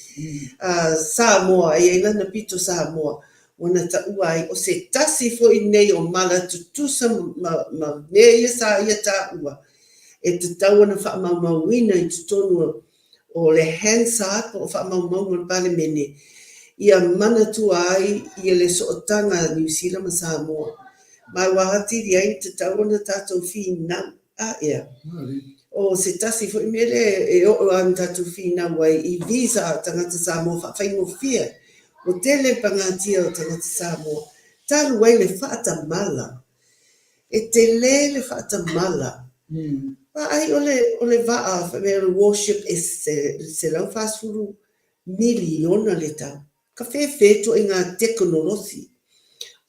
Samoa e iai lana pito Samoa ua na taua ai o se tasi foi nei o mala tutusa ma mea ia sa ia taua e tatau ona faamaumauina i totonu o le Hansard po o faamaumauga o le Palemene ia manatua ai ia le sootaga a Niu Sila ma Samoa. Ma ua atili ai ona tatau ona tatou finau. A ea? O se tasi foi mea lea e oo lava ona tatou finau ai i visa a tagata Samoa faafaigofie. Ua tele le pagatia o tagata Samoa talu ai le faatamala. E tele le faatamala. Vaai o le, o le vaa, fai mai o le warship e 140 miliona le tau. Ka fefe ituaiga tekonolosi.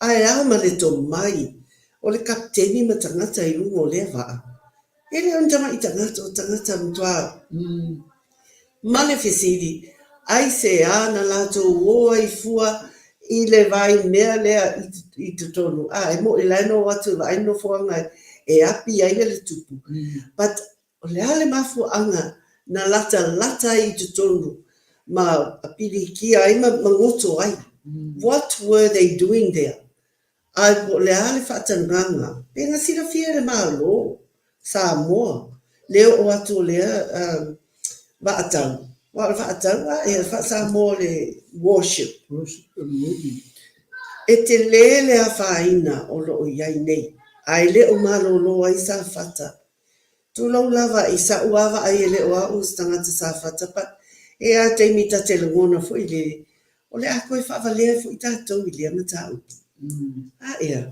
Ae a ma le tomai o le kapiteni ma tagata i luga o lea vaa? E le o ni tamai tagata, o tagata matua Ma le fesili, aisea na latou o ai fua i le vaai mea lea i totonu? A, e moʻi la e no atu e vaai le nofoaga e api ai le tupu. But o le a le mafuaaga na latalata ai i totonu ma pilikia ai ma goto ai? What were they doing there? Ae po o le a le faatagaga, pe na silafia e le Malo Samoa le oo atu o lea vaatau, aua o le vaatau a ia faa-Samoa o le warship. E tele le afaina o lo o i ai nei, ae le o malolo ai Safata. Tulou lava i sa'u a vaai e le o a'u o se tagata Safata but e a taimi ta te lagona foi le O le a toe faavalea foi tatou i lea mataupu. A ea?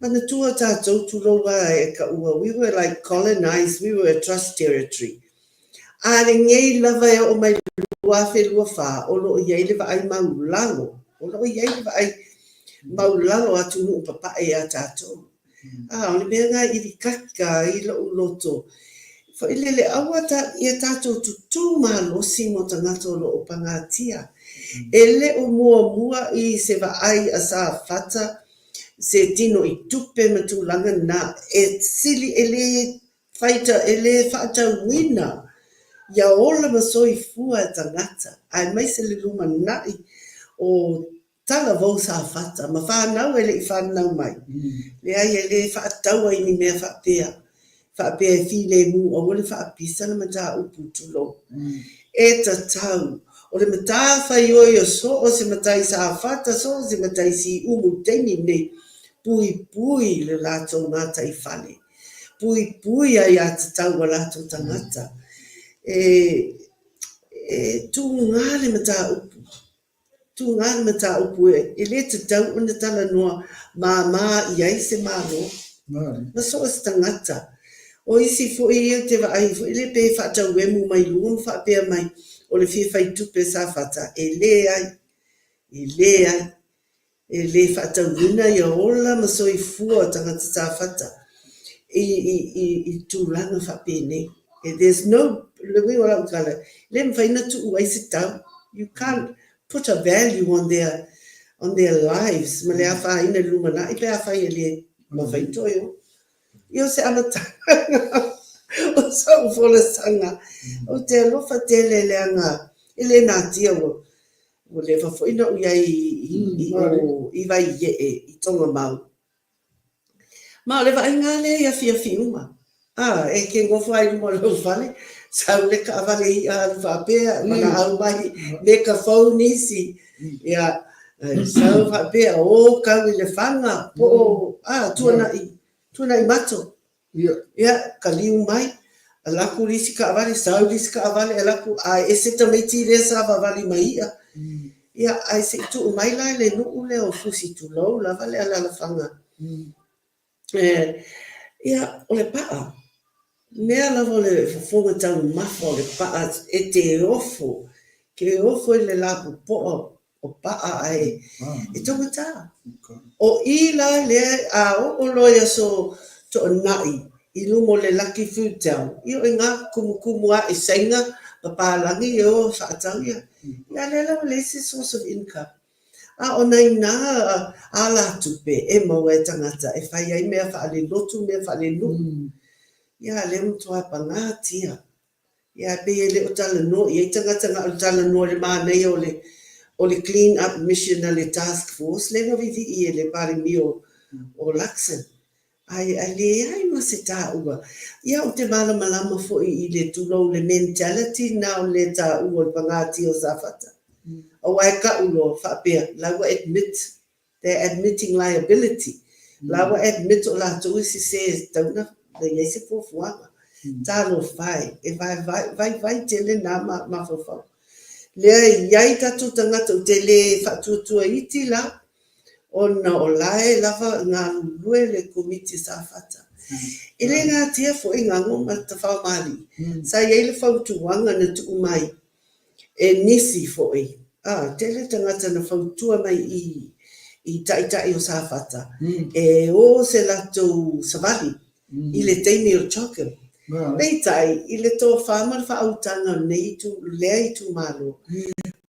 Manatua tatou tulou a e kaua, we were like colonized, we were a trust territory. A lenei lava e oo mai le 2024, o lo o i ai le vaai maulalo, o lo o i ai le vaai maulalo a atunuu papae ia tatou. A, o le mea lena i ilikaka ai loʻu loto, foi lele, aua ta, ia tatou tutū malosi mo tagata o lo o pagatia. E le o muamua i se vaai a Safata se tino i tupe ma tulaga na, e sili e le faita, e le faatauina ia ola ma soifua e tagata, aemaise le lumanai o Talavou Safata ma whanau e le i whanau mai. Leai e le faataua i ni mea faapea, faapea e filemu aua le faapisa le mataupu tulou. E tatau, o le matafaioi o so o se matai Safata, so o se matai Siumu i le taimi lenei, puipui le latou gataifale, puipui aiatatau a latou tagata. E, e tūgā le mataupu. Tū ngā le mataupu e le tatau ona talanoa māmā i ai se Malo ma so o se tagata. O isi foi ia te vaai foi le pe faatauemu mai luga ma faapea mai o le fia fai tupe Safata, e leai, e leai. E le faatauina ia ola ma soifua o tagata Safata i, i, i, i tulaga faapenei. There's no, le uiga o lau tala, le mafai ona tuu ai se tau. You can't put a value on their, on their lives ma le afaina i le lumanai pe afai e le mafai toe o. Ia o se amataga o sa'u folasaga. Ou te alofa tele leaga e le natia ua Ua leva foi na ou i ai i o i Waiee i Tongamau. Ma o le vaaiga lea i afiafi uma. A, e ke nofo ai luma o lou fale, sau le kaavale i'a alu faapea, valaau mai, me ka phone nisi. Ia, sau faapea, o kau i Lefaga, po o, a, Tuanai, Tuanaimato. Ia. Ia, ka liu mai, alu atu le isi kaavale, sau le isi kaavale, alu atu, a e ese tamaiti lea sa vavali mai i'a. Ia, ae se i tuu mai la i le nuu lea o Fusi, tulou lava le alalafaga. Ia, o le pa'a, mea lava o le fofoga taumafa o le pa'a e te ofo, ke ofo i le lapopoa o pa'a ae e taugata. O i la lea a oo loa i aso Toonai i luma o le Lucky Food Town, ia o iga kumukumu ae Saina, papalagi e o e faatau ia. Ia a lea la ua leai se source of income. A o nai nā alatupe e maua e tagata e fai ai mea faalelotu, mea faalenuu, ia a lea ua matua pagatia. Ia e pei e le o talanoa i ai tagata na o le talanoa i le manaia o le o le clean up mission a le task force lea na vivii e le Palemia o Luxon. Ae ae leai ma se taua. Ia ou te malamalama foi i le tulou le mentality na o le taua o le pagatia o Safata. Aua e ka'u loa faapea la ua admit, they're admitting liability. La ua admit o latou e sese e tatau ona i ai se fuafuaga. Talofa e, e vaevae, vaivai tele na mafaufau. Lea e i ai tatou tagata ou te le faatuatua iti la ona o la e lava galulue le Komiti Safata. E le natia foi Gago ma Tafaomalii, sa i ai le fautuaga na tuu mai e nisi foi, a, tele tagata na fautua mai i i taitai o Safata e o se latou savali i le taimi o CHOGM. Peitai, i le tofa ma le faautaga o lenei itu, lea itumalo,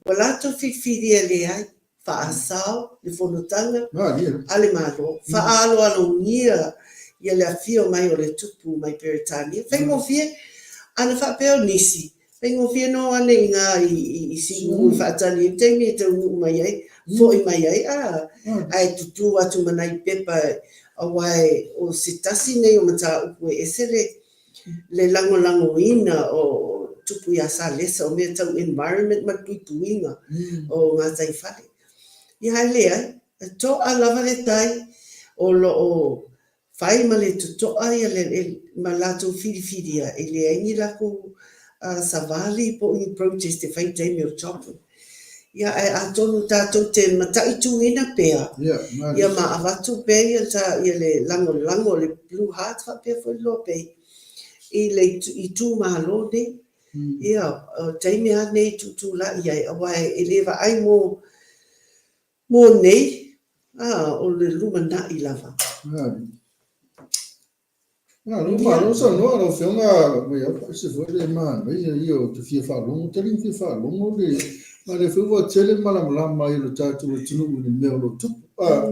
ua latou filifilia leai faasao le fonotaga a le Malo, faaaloalogia ia le afio mai o le Tupu mai Peretania. Faigofie, ana faapea o nisi, faigofie na o ane i ina i Siumu e faatali ai le taimi e taunuu mai ai, foi mai ai, a, ae tutū atu ma nai pepa aua o se tasi nei o mataupu e ese le le lagolagoina o Tupu iā Salesa o mea tau environment ma le puipuiga o gataifale. Ia ae leai, e to'a lava le tai o lo o fai ma le toto'a ia le ma latou filifilia e leai ni lakou savali po o ni protest e fai i taimi o CHOGM. Ia ae atonu tatou te mataituina pea ia ma avatu pea ia ta ia le lagolago o le Blue Heart faapea foi le Loa Pei i le itumalo nei. Ia, o le taimi lava lenei e tutulai ai aua e le vaai mo mo nei, a o le lumanai lava.
Malo, malo saunoa lau Afioga Maiava, ese foi le manaia ia o te fia faalogo, tele ina fia faalogo le, ma lea foi ua tele malamalama ai o le tatou atunuu i le mea o lo o tupu. Ah,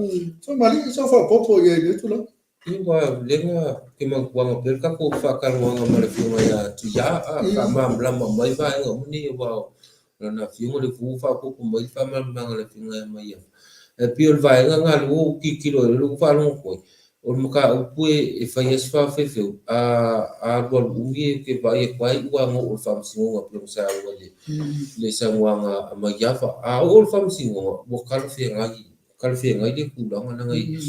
Tamalii, sau faaopoopo i ai i lea tulaga.
Ia ua leva ke manatuaga pea le tatou faatalanoaga ma le Afioga ia Tuia, a faamalamalama mai vaega uma nei aua o lana Afioga lea foi ua faaopoopo mai le faamalamalamaga a le Afioga ia Maiava. Ae pei o le vaega lena lea ua ou tilotilo ai lea ua faalogo atu ai, O le mataupu e fai ai se faafaifeu, a alualu umi ou te vaai atu ai ua oo i le faamasinoga pei ona saua i le saunoaga a Maiava. A oo i le faamasinoga, ua talafeagai, talafeagai lea tulaga leaga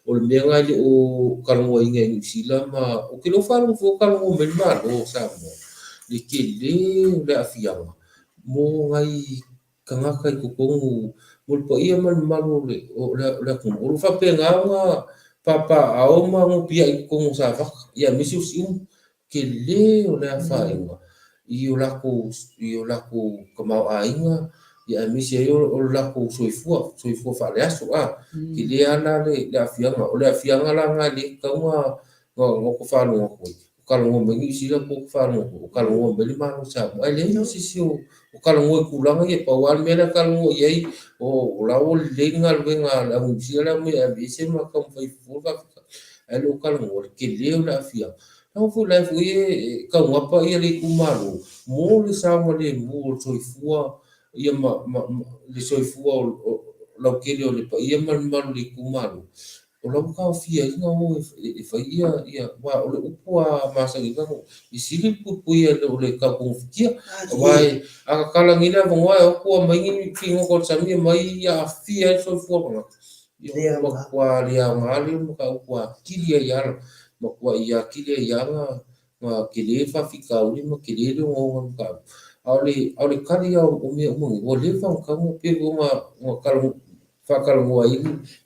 o le mea lena e le o talanoaina e Niu Sila ma ou te le o faalogo foi o talanoa mai le Malo o Samoa i le tele o le aafiaga mo nai tagata i totonu mo le paia ma le mamalu o le atunuu. O lo o faapena ona papaaao ma nopiai i totonu o Safata, ia aemaise o Siumu. Tele o le afaina i o latou i o latou tamaoaiga, ia aemaise ai o le latou soifua, soifua faaleaso. Tele lava la le aafiaga. O le aafiaga la lena e le tatau ona ota faalogo atu ai, o talanoa mai Niu Sila po o faalogo atu o talanoa mai le Malo o Samoa. Ae leai ma se isi o talanoa i tulaga ia. Pau lava le mea lea e talanoa i ai, o la ua lelei le galuega a le au Niu Sila lea e aumai e aveese ma taumafai e fofo le faafitauli. Ae le o talanoa i le tele o le aafiaga. Leaga foi la foi e taugapa le itumalo mo le saogalemu o le soifua ia ma le soifua lautele o le paia ma le mamalu o le itumalo. O la ua taofia ai ona o e fai ia, aua o le upu a masani ai tatou, e sili le puipuia i lo le tau togafitia. Aua a tatala nei le avanoa e o atu aumai ni figota o le sami aumai aafia ai le soifua o tagata, ia ua matua le aoga lea mataupu atili ai lava, matuai atili ai lava na tele le faafitauli ma tele le ogaoga o le mataupu. A o le tali lava o mea uma nei, ua leva ona tatau ona pei ona faatalanoa ai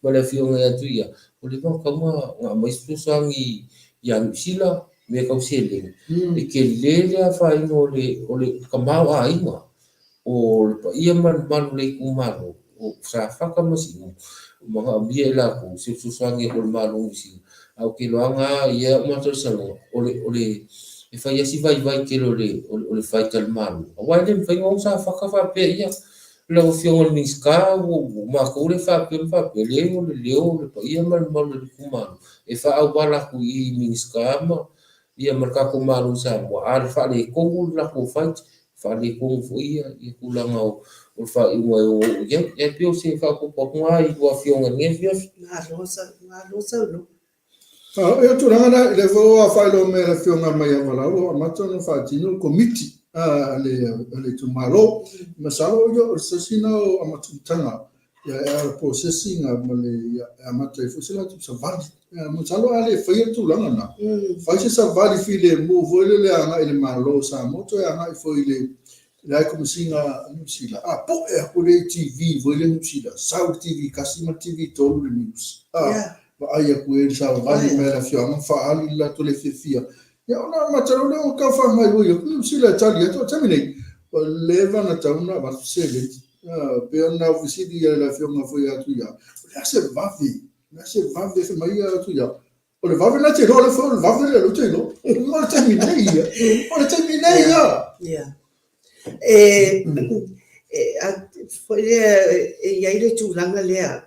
ma le Afioga ia Tuia, ua leva ona tatau ona aumai se fesoasoani ia Niu Sila, mea tau seleni. E tele le afaina o le tamaoaiga o le paia ma le mamalu o le itumalo o Safata ma Siumu, ua manaomia e latou se fesoasoani atu a le Malo o Niu Sila. Ae ou te iloaina lava i au masalosaloga, o le e fai lava si vaivai tele o le fight a le Malo, aua e le mafai ona o Safata faapea, ia, lau Afioga i le Minisita, ua matou lea faapea ma faapea, leai o le leo o le paia ma le mamalu o le itumalo e faaauala atu i Minisita ma ia ma le tatou Malo i Samoa. A o le faaletonu le latou fight, faaletonu foi ia tulaga o le faaiuga e ono oo i ai. Ae pei o se faaopoopo atu lena i lua Afioga i lenei afiafi.
Malo saunoa.
O le tulaga lea, lea foi ua faailoa mai e le Afioga Maiava Lau, ua amata ona faatino le komiti a le itumalo. Masalo o se tasi lena o amataga ia e process ina ma le e amata ai foi se latou savali. Masalo a le faia le tulaga lena, fai se savali filemu foi lele agai i le Malo o Samoa, toe agai foi i le High Komesina a Niu Sila, a poe atu le TV foi le Niu Sila, sau le TV 1 ma le TV 3 le news. Vaai atu e le savavali mai le afioaga ma faaali le latou le fiafia. Ia ona amata loa lea ona tau faagaoioi atu Niu Sila e tali atu, o le taimi nei, ua leva ona tatau ona avatu seleni. Pei ona ou fesili i le afioga foi ia Tuia, o le a se vave, o le a se vave fai mai ia Tuia, o le vave lena e te iloa, o le foi o le vave lea o lea ou te iloa. O le taimi nei ia, o le taimi nei ia.
Ia. E, e, a, foi lea, e i ai le tulaga lea,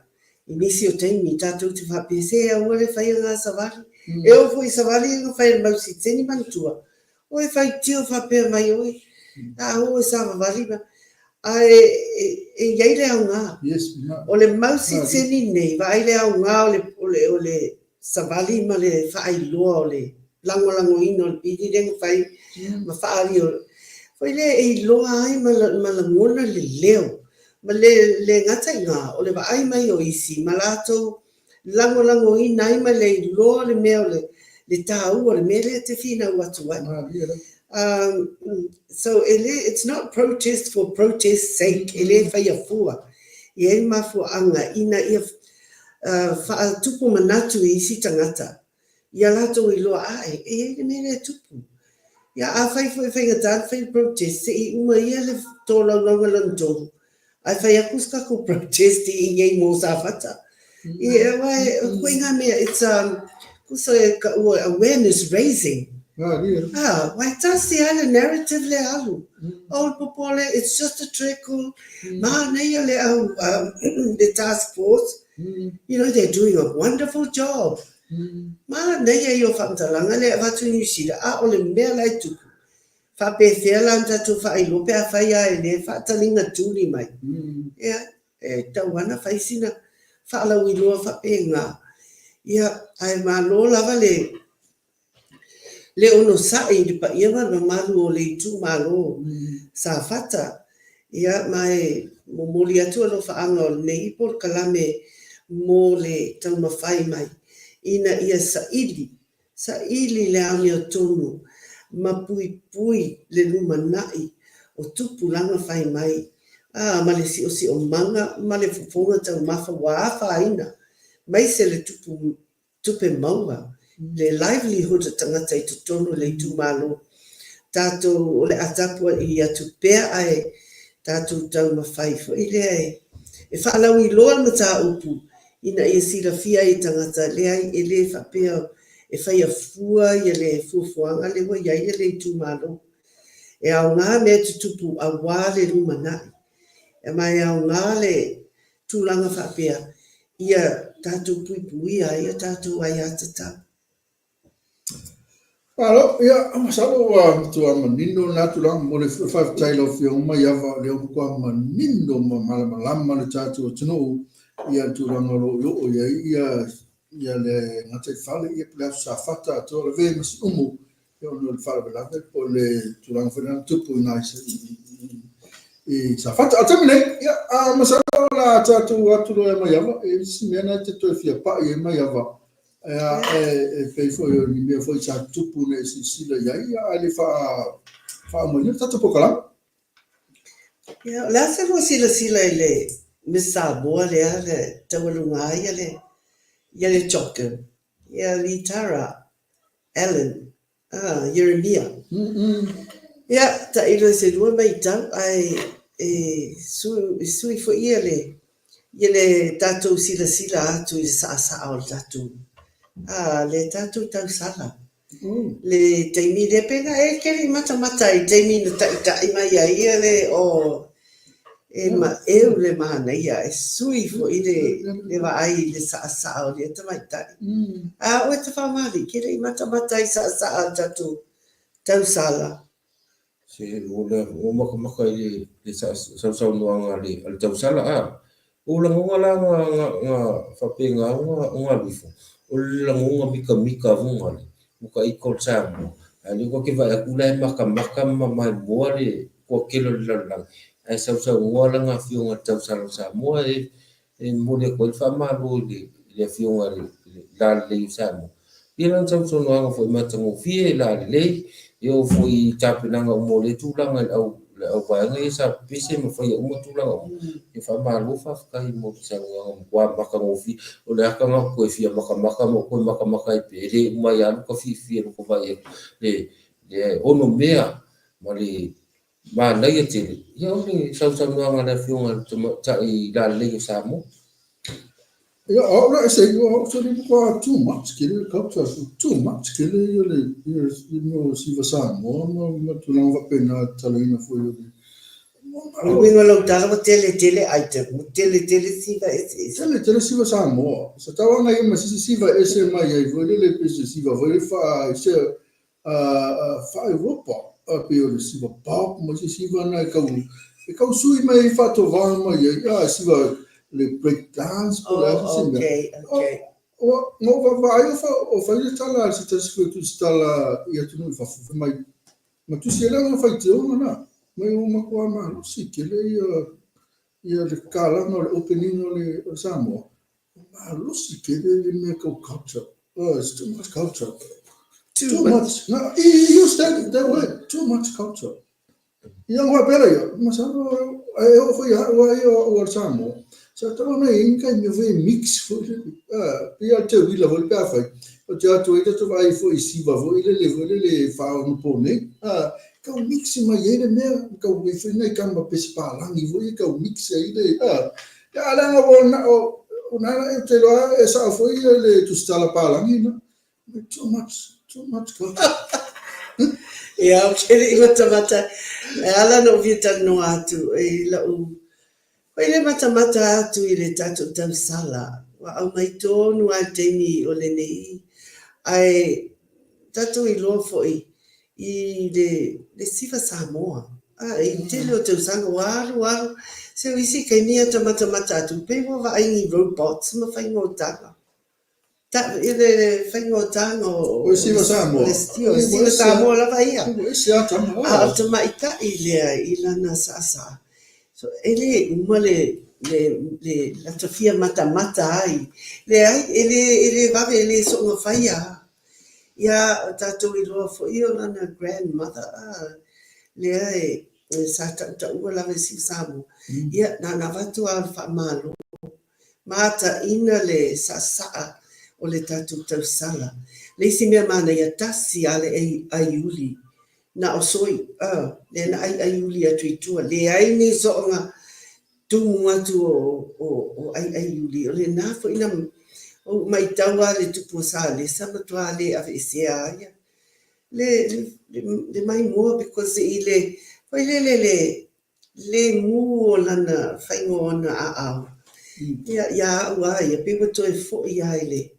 i nisi o taimi tatou te faapea, se aua le faia ngā savali. E oo foi i savali ia na fai e le mau siteni manatua, oe faitio faapea mai oe, a oo e savavali ma, ae e i ai le aoga. O le mau siteni nei, vaai le aoga o le, o le, o le savali ma le faailoa o le lagolagoina o le pili lea na fai ma faaali o, foi lea e iloa ai ma lagona le leo ma le le gata i ina, o le vaai mai o isi ma latou lagolagoina ai ma le iloa le mea o le taua o le mea lea e te finau atu ai. So e le, it's not protest for protest sake, e le faia fua. E i ai le mafuaaga ina ia faatupu manatu i isi tagata ia latou iloa ae e i ai le mea lea e tupu. Ia afai foi e faigata ona fai le protest se i uma ia le tolaulauga lona tolu ae fai atu se tatou protest i inei mo Safata. Ia aua e koe ngā mea it's um tusa e kaua awareness raising. Ah, aua e tasi lava le narrative lea alu. Oh le popole it's just a trickle. Manaia le au le task force. You know, they're doing a wonderful job. Manaia ia o faamatalaga lea e avatu i Niu Sila, a o le mea la e tupu, faapefea la ona tatou faailoa pe afai lava e le faataliga tuli mai. Ia, e tatau lava ona fai sina faalauiloa faapena. Ia, ae malo lava le le onosai i le paia ma le mamalu o le itumalo Safata. Ia, ma e momoli atu alofaaga o lenei polokalame mo le taumafai mai ina ia saili, saili le amiotonu ma puipui le lumanai o tupulaga fai mai, a, ma le siosiomaga ma le fofoga taumafa ua afaina, maise le tupu tupe maua, le livelihood a tagata i totonu o le itumalo. Tatou o le a tapuai atu pea ae tatou taumafai foi lea e faalauiloa le mataupu ina ia silafia ai e tagata, leai e le faapea e faia fua ia le fuafuaga lea ua i ai le itumalo. E aoga mea tutupu aua le lumanai, ma e aoga le tulaga faapea, ia tatou puipuia ai a tatou aiatatau.
Malo, ia, masalo ua matua manino lena tulaga. Momoli foi le faafetai i lau Afioga Maiava, o lea ua matua manino ma malamalama le tatou atunuu i le tulaga o lo o oo i ai ia le gataifale, ia po o le Aso Safata atoa, lavea ma Siumu, ona o le faalavelave po o le tulaga foi lea na tupu i ina i Safata. A o le taimi nei, ia, a masalo o le a tatou atu loa ia Maiava, e i ai se mea lena e te toe fia pai ai Maiava, e pei foi o ni mea foi sa tupu ina e silasila i ai, ae le faaumaina le tatou polokalame.
Ia, o le a se lua silasila i le Miss Samoa lea na taualuga ai le ia le CHOGM, ia Litara Allan Ieremia. Ia, tailo i se lua maitau ae e sui foi ia le ia le tatou silasila atu i le saasaa o le tatou le tatou tausala. Le taimi lea pe na e te le i matamata i taimi na taitai mai ai ia le o e maeu le manaia e sui foi le le vaai i le saasaa o lea tamaitai. A oe Tafaogalii ke le i matamata i saasaa o le tatou tausala.
Se ua makamaka i le sausaunoaga a le tausala a. O lagona la nga faapena o galu ifo, o le lagona mikamika avonga le moka i ko Samoa. Ae lea ua ke vaai atu la e makamaka ma maimoa le toatele o le lalolagi, ae sausaunoa lana afioga i le tausala o Samoa e momoli atu ai le faamalo i le afioga i le lalelei o Samoa. Ia lana sausaunoaga foi matagofie, lalelei, e oo foi i tapenaga uma o lea tulaga i le auvaega ia sa pepese ma faia uma tulaga uma. Ia faamalo faafetai mo le saunoaga matua matagofie. O le ata na ou toe fia matamata ma ou toe matamata ai pea, e le uma ai lava lota fiafia i lota vaai atu le onomea ma le manaia tele, ia o le sausaunoaga a le afioga i le Tamaitai lalelei o Samoa.
Ia, o au la e se i o au se li matua too much kele le culture, too much kele ia le ia le mea o siva Samoa ma ma tulaga faapena tatalaina foi o le
O le uiga o lau tala ua tele tele item, ua tele tele siva eseese.
Tele tele siva Samoa. Sa tau aga ia ma sisi siva ese mai ai foi lele pe se siva foi lele faa se faa-Europa, pei o le siva pop ma isi siva na e tau e tau sui mai ai faatovaga mai ai, a siva le break dance po o le a se isi mea.
Okay, okay.
O, na ou vaavaai o fai le tala a se tasi foi o tusitala i atunuu i fafo, fai mai, na tusi ai lana faitioga na, mai ua matua malosi tele ia ia le tatalaga o le opening o le Samoa, Malosi tele le mea tau culture. Oh, it's too much culture. Too much. No, he used that word, too much culture. Ia ngā pera ia, masalo, e o foi a ua ia o al Samoa. Sa tau ana i inga i mea foi mix foi le, pia te wila foi pe a fai. O te atu ai tatou ai foi siva foi le le foi le le whaono po nei. Kau mix mai ai le mea, kau e foi nai kama pese pālangi foi, kau mix ai le, Ia, leaga ua na o, o nā e te loa e sao foi ia le tusitala pālangi na. Too much, too much culture.
Ia, ou te le i matamata, e ala ona ou fia talanoa atu i lau, foi le matamata atu i le tatou tausala, ua aumai tonu lava i le taimi o lenei, ae tatou iloa foi i le siva Samoa. A, i le tele o tausaga ua alu alu, se o isi taimi a ta matamata atu, pei ua vaai ni robots ma faigōtaga. Ta, i le faigōtaga o...
O le siva Samoa.
O le siva Samoa lava ia.
Ua ese a tama.
A o le tamaitai lea i lana saasaa, so, e le uma le, le, le lata fia matamata ai. Leai, e le, e le vave, e le soona faia. Ia, o tatou iloa foi o lana grandmother lea e sa tautaua lava i Siva Samoa, ia, na ona avatu lava o le faamalo, mataina le saasaa o le tatou tausala. Le isi mea manaia, tasi lava le aiuli, na o Soi, lea na aiaiuli atu i tua, leai ni soonga tumu atu o aiaiuli, o lena foi na ou maitau lava le tupu o Salesa matua le aveesea lava ia le maimoa because i le foi lele le le mu o lana faiga o ona aao ia ia au lava ia pei ua toe foi lava i le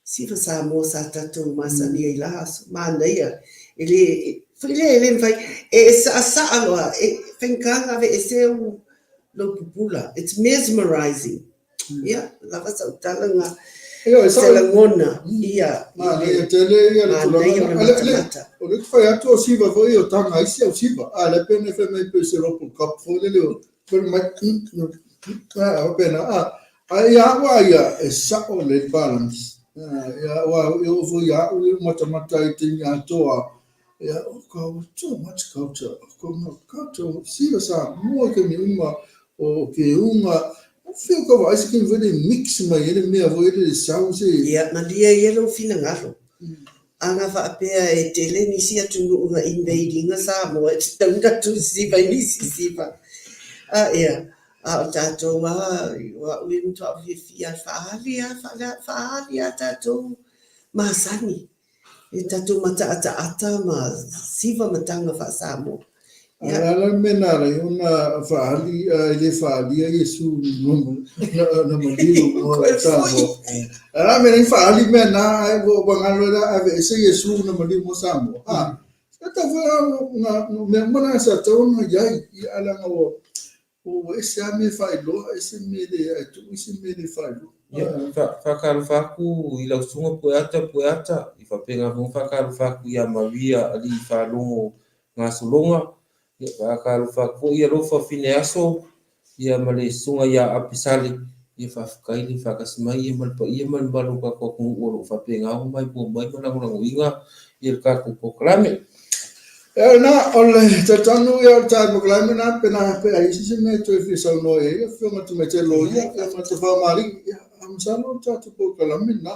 Siva Samoa sa tatou masani ai la aso manaia e le foi lea e le mafai e saasaa loa e faigata ona aveese ou lou pupula it's mesmerizing ia lava sau tala na se lagona ia
manaia tele ia le tulaga o le fai atu o siva foi o tanga isi au siva a le pene fai mai pe se ropo cup foi le o fai mai a pena a Ae ia au a ia, e sao le balance. Ia, aua e oo foi ia au e matamata i taimi atoa, ia, oh God, too much culture. Oh God, culture, sila Samoa i taimi uma o ke unga. Afio ka vaai se taimi foi lea e mix mai ai le mea foi lele e sau se.
Ia, malie ia lou finagalo. A na faapea e tele nisi atunuu na invade ina Samoa, e tatau ona tatou sisiva i nisi sisiva. A ia, a o tatou lava, o au ia e matua ou fiafia lava, faaali lava, faaali lava tatou masani i tatou mataataata ma siva mataga faa-Samoa.
A o le a la le mea na ala ai ona faaali ae le faaalia Iesu na maliu mo Samoa? A o le a le mea na ala ai ona faaali mea na ae ua galo ai la aveese Iesu na maliu mo Samoa? A, sa tatau foi ona, o mea uma na sa tatau ona i ai, ae leaga ua ese lava mea e faailoa, ese mea e le, ae tuu isi mea e le faailoa.
Ia, faatalofa atu i lau susuga Pueata Pueata, e faapena foi ona faatalofa atu ia Maria Alii Faalogo Gasologa, ia faatalofa atu foi Alofa Fineaso, ia ma le susuga ia Ape Sale, ia faafetai le faatasi mai ia ma le paia ma le mamalu o le tatou atunuu o lo o faapena ona maimoa mai ma lagolagoina ia le tatou polokalame.
Ia lena, o le talitonu ia o le tatou polokalame lena, pe na pe a i ai se mea e toe fia saunoa i ai le Afioga i le Tamaitai Loia, ia ma le Tafamalii, ia masalo o le tatou polokalame lena,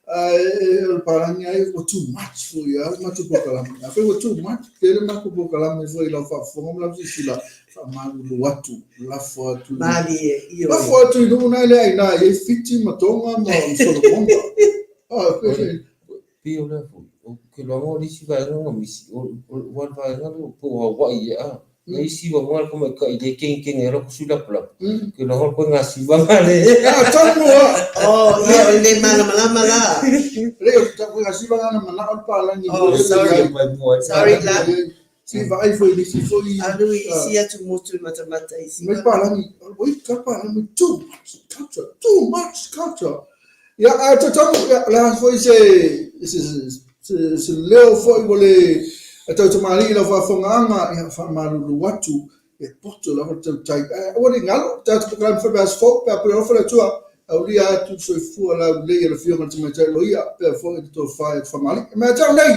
ae o le palagi lava ia ua too much foi lava le matou polokalame. Afai ua too much, tele matou polokalame foi i lau faafofoga ma lau silasila, faamalulu atu, lafo atu,
Malie, ioe.
lafo atu i nuu na e le aina i ai Fiti ma Tonga ma Solomona. Ah,
Pei o lea foi, ou te iloa o le isi vaega na misi, o le vaega lea po o Hawaii ea, na isi vaega le tamaitai lea e kenekene ai lota sui lapalapa, ou te iloa o le ituaiga sivaga lea.
Ah, tonu lava.
Oh, ia, o le le malamalama la.
Leai, o le ituaiga sivaga na manao le palagi.
Oh, sorry. Sorry la.
Se i vaai foi i le isi foi.
Alu i isi atumotu i matamata i
Mai
sivaga.
palagi, oi ka palagi, too much culture, too much culture. Ia, ae talitonu, ia, o le a foi se, se, se, se leo foi ua le tautamalii i lau faafofogaaga, ia, faamalulu atu, e poto lava le tautai. Ae aua ne i galo, tatou polokalame foi i le vaiaso fou, pe a pule alofa le Atua, aulia atu le soifua laulelei a le Afioga i le Tamaitai Loia, pea foi le tofa i le Famalii. E mea tau nei,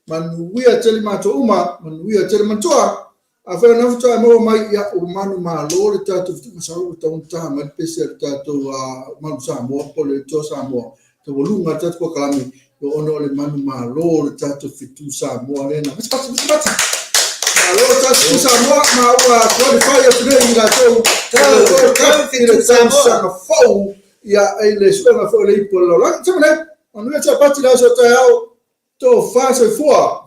manuia tele matou uma, manuia tele matua. Afai o lena faatoa e maua mai, ia, ua manumalo le tatou fetuunga, masalo ua tatau ona ta mai le pese a le tatou Manu Samoa po o le Toa Samoa, taualuga le tatou polokalame, ona o le manumalo o le tatou fetu Samoa lea na. Mati, mati, mati! Malo le tatou fetu Samoa, ma ua qualify atu nei i latou World Cup i le tausaga fou, ia, i le suega foi o le ipu o le lalolagi. Tama nei, manuia Tiapati le aso taeao, tofa soifua!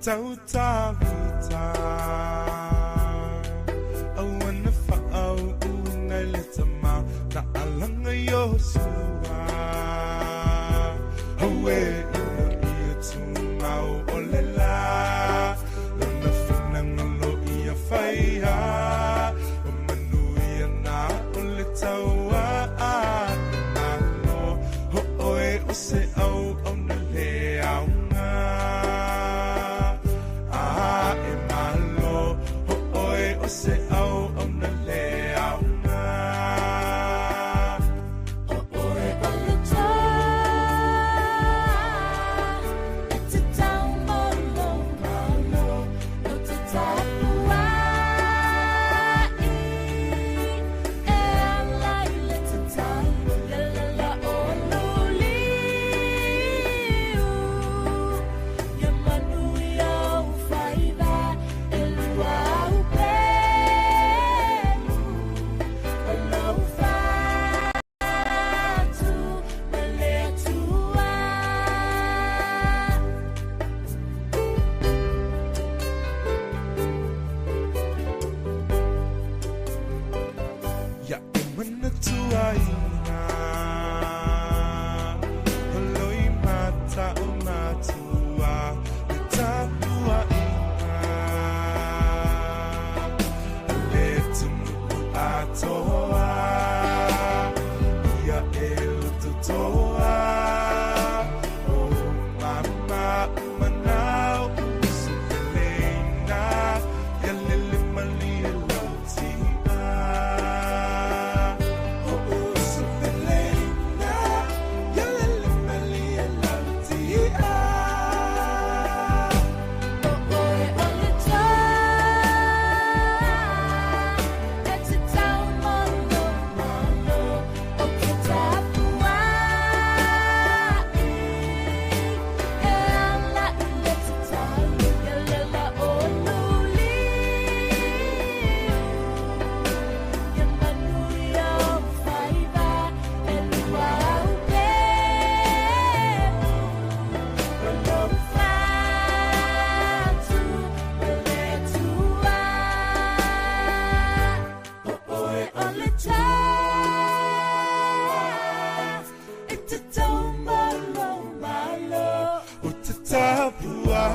Tautavita Aua na faauuina i le tama Na alaga Iosua Aue ina ia tumau o le la Lona finagalo ia faia O manuia na o le taua a Malo O oe o se auauna le aoga A e Malo O oe o se auauna le aoga O oe o le toa E te tau mo lou malo O te tapuai E ala i le tatalo La la la o Luliu Ia manuia ou faiva E lua au pelu O lou fatu ma le Atua. Ia e manatuaina O loimata o matua Le tapuaiga A le atunuu atoa Ia e lototoa O mama manao Usupeleina Ia lele malie lau ti'a O usupeleina Ia lele malie lau ti'a O oe o le toa E te tau mo lou malo O ke tapuai E ala i le tatalo Ia lela o Luliu Ia manuia ou faiva E lua au pelu O lou fatu ma le Atua O oe o le toa E te tau mo lou malo O te tapuai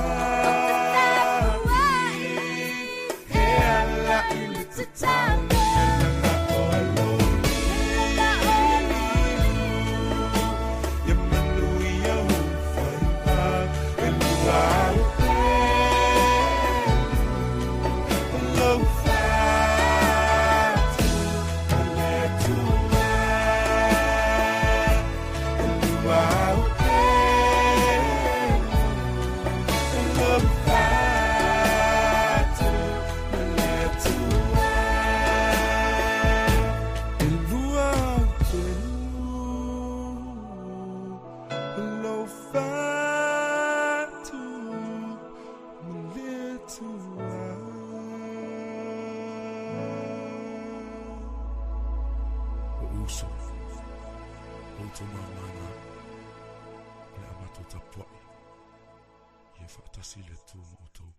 E ala i le tatalo Ia manuia ou faiva E lua au pelu O lou fatu ma le Atua E lua au pelu O lou fatu ma le Atua E lua au pelu O lou fatu ma le Atua. O uso, o outou mama na, o le a matou tapuai, ia faatasi le Atua ma outou.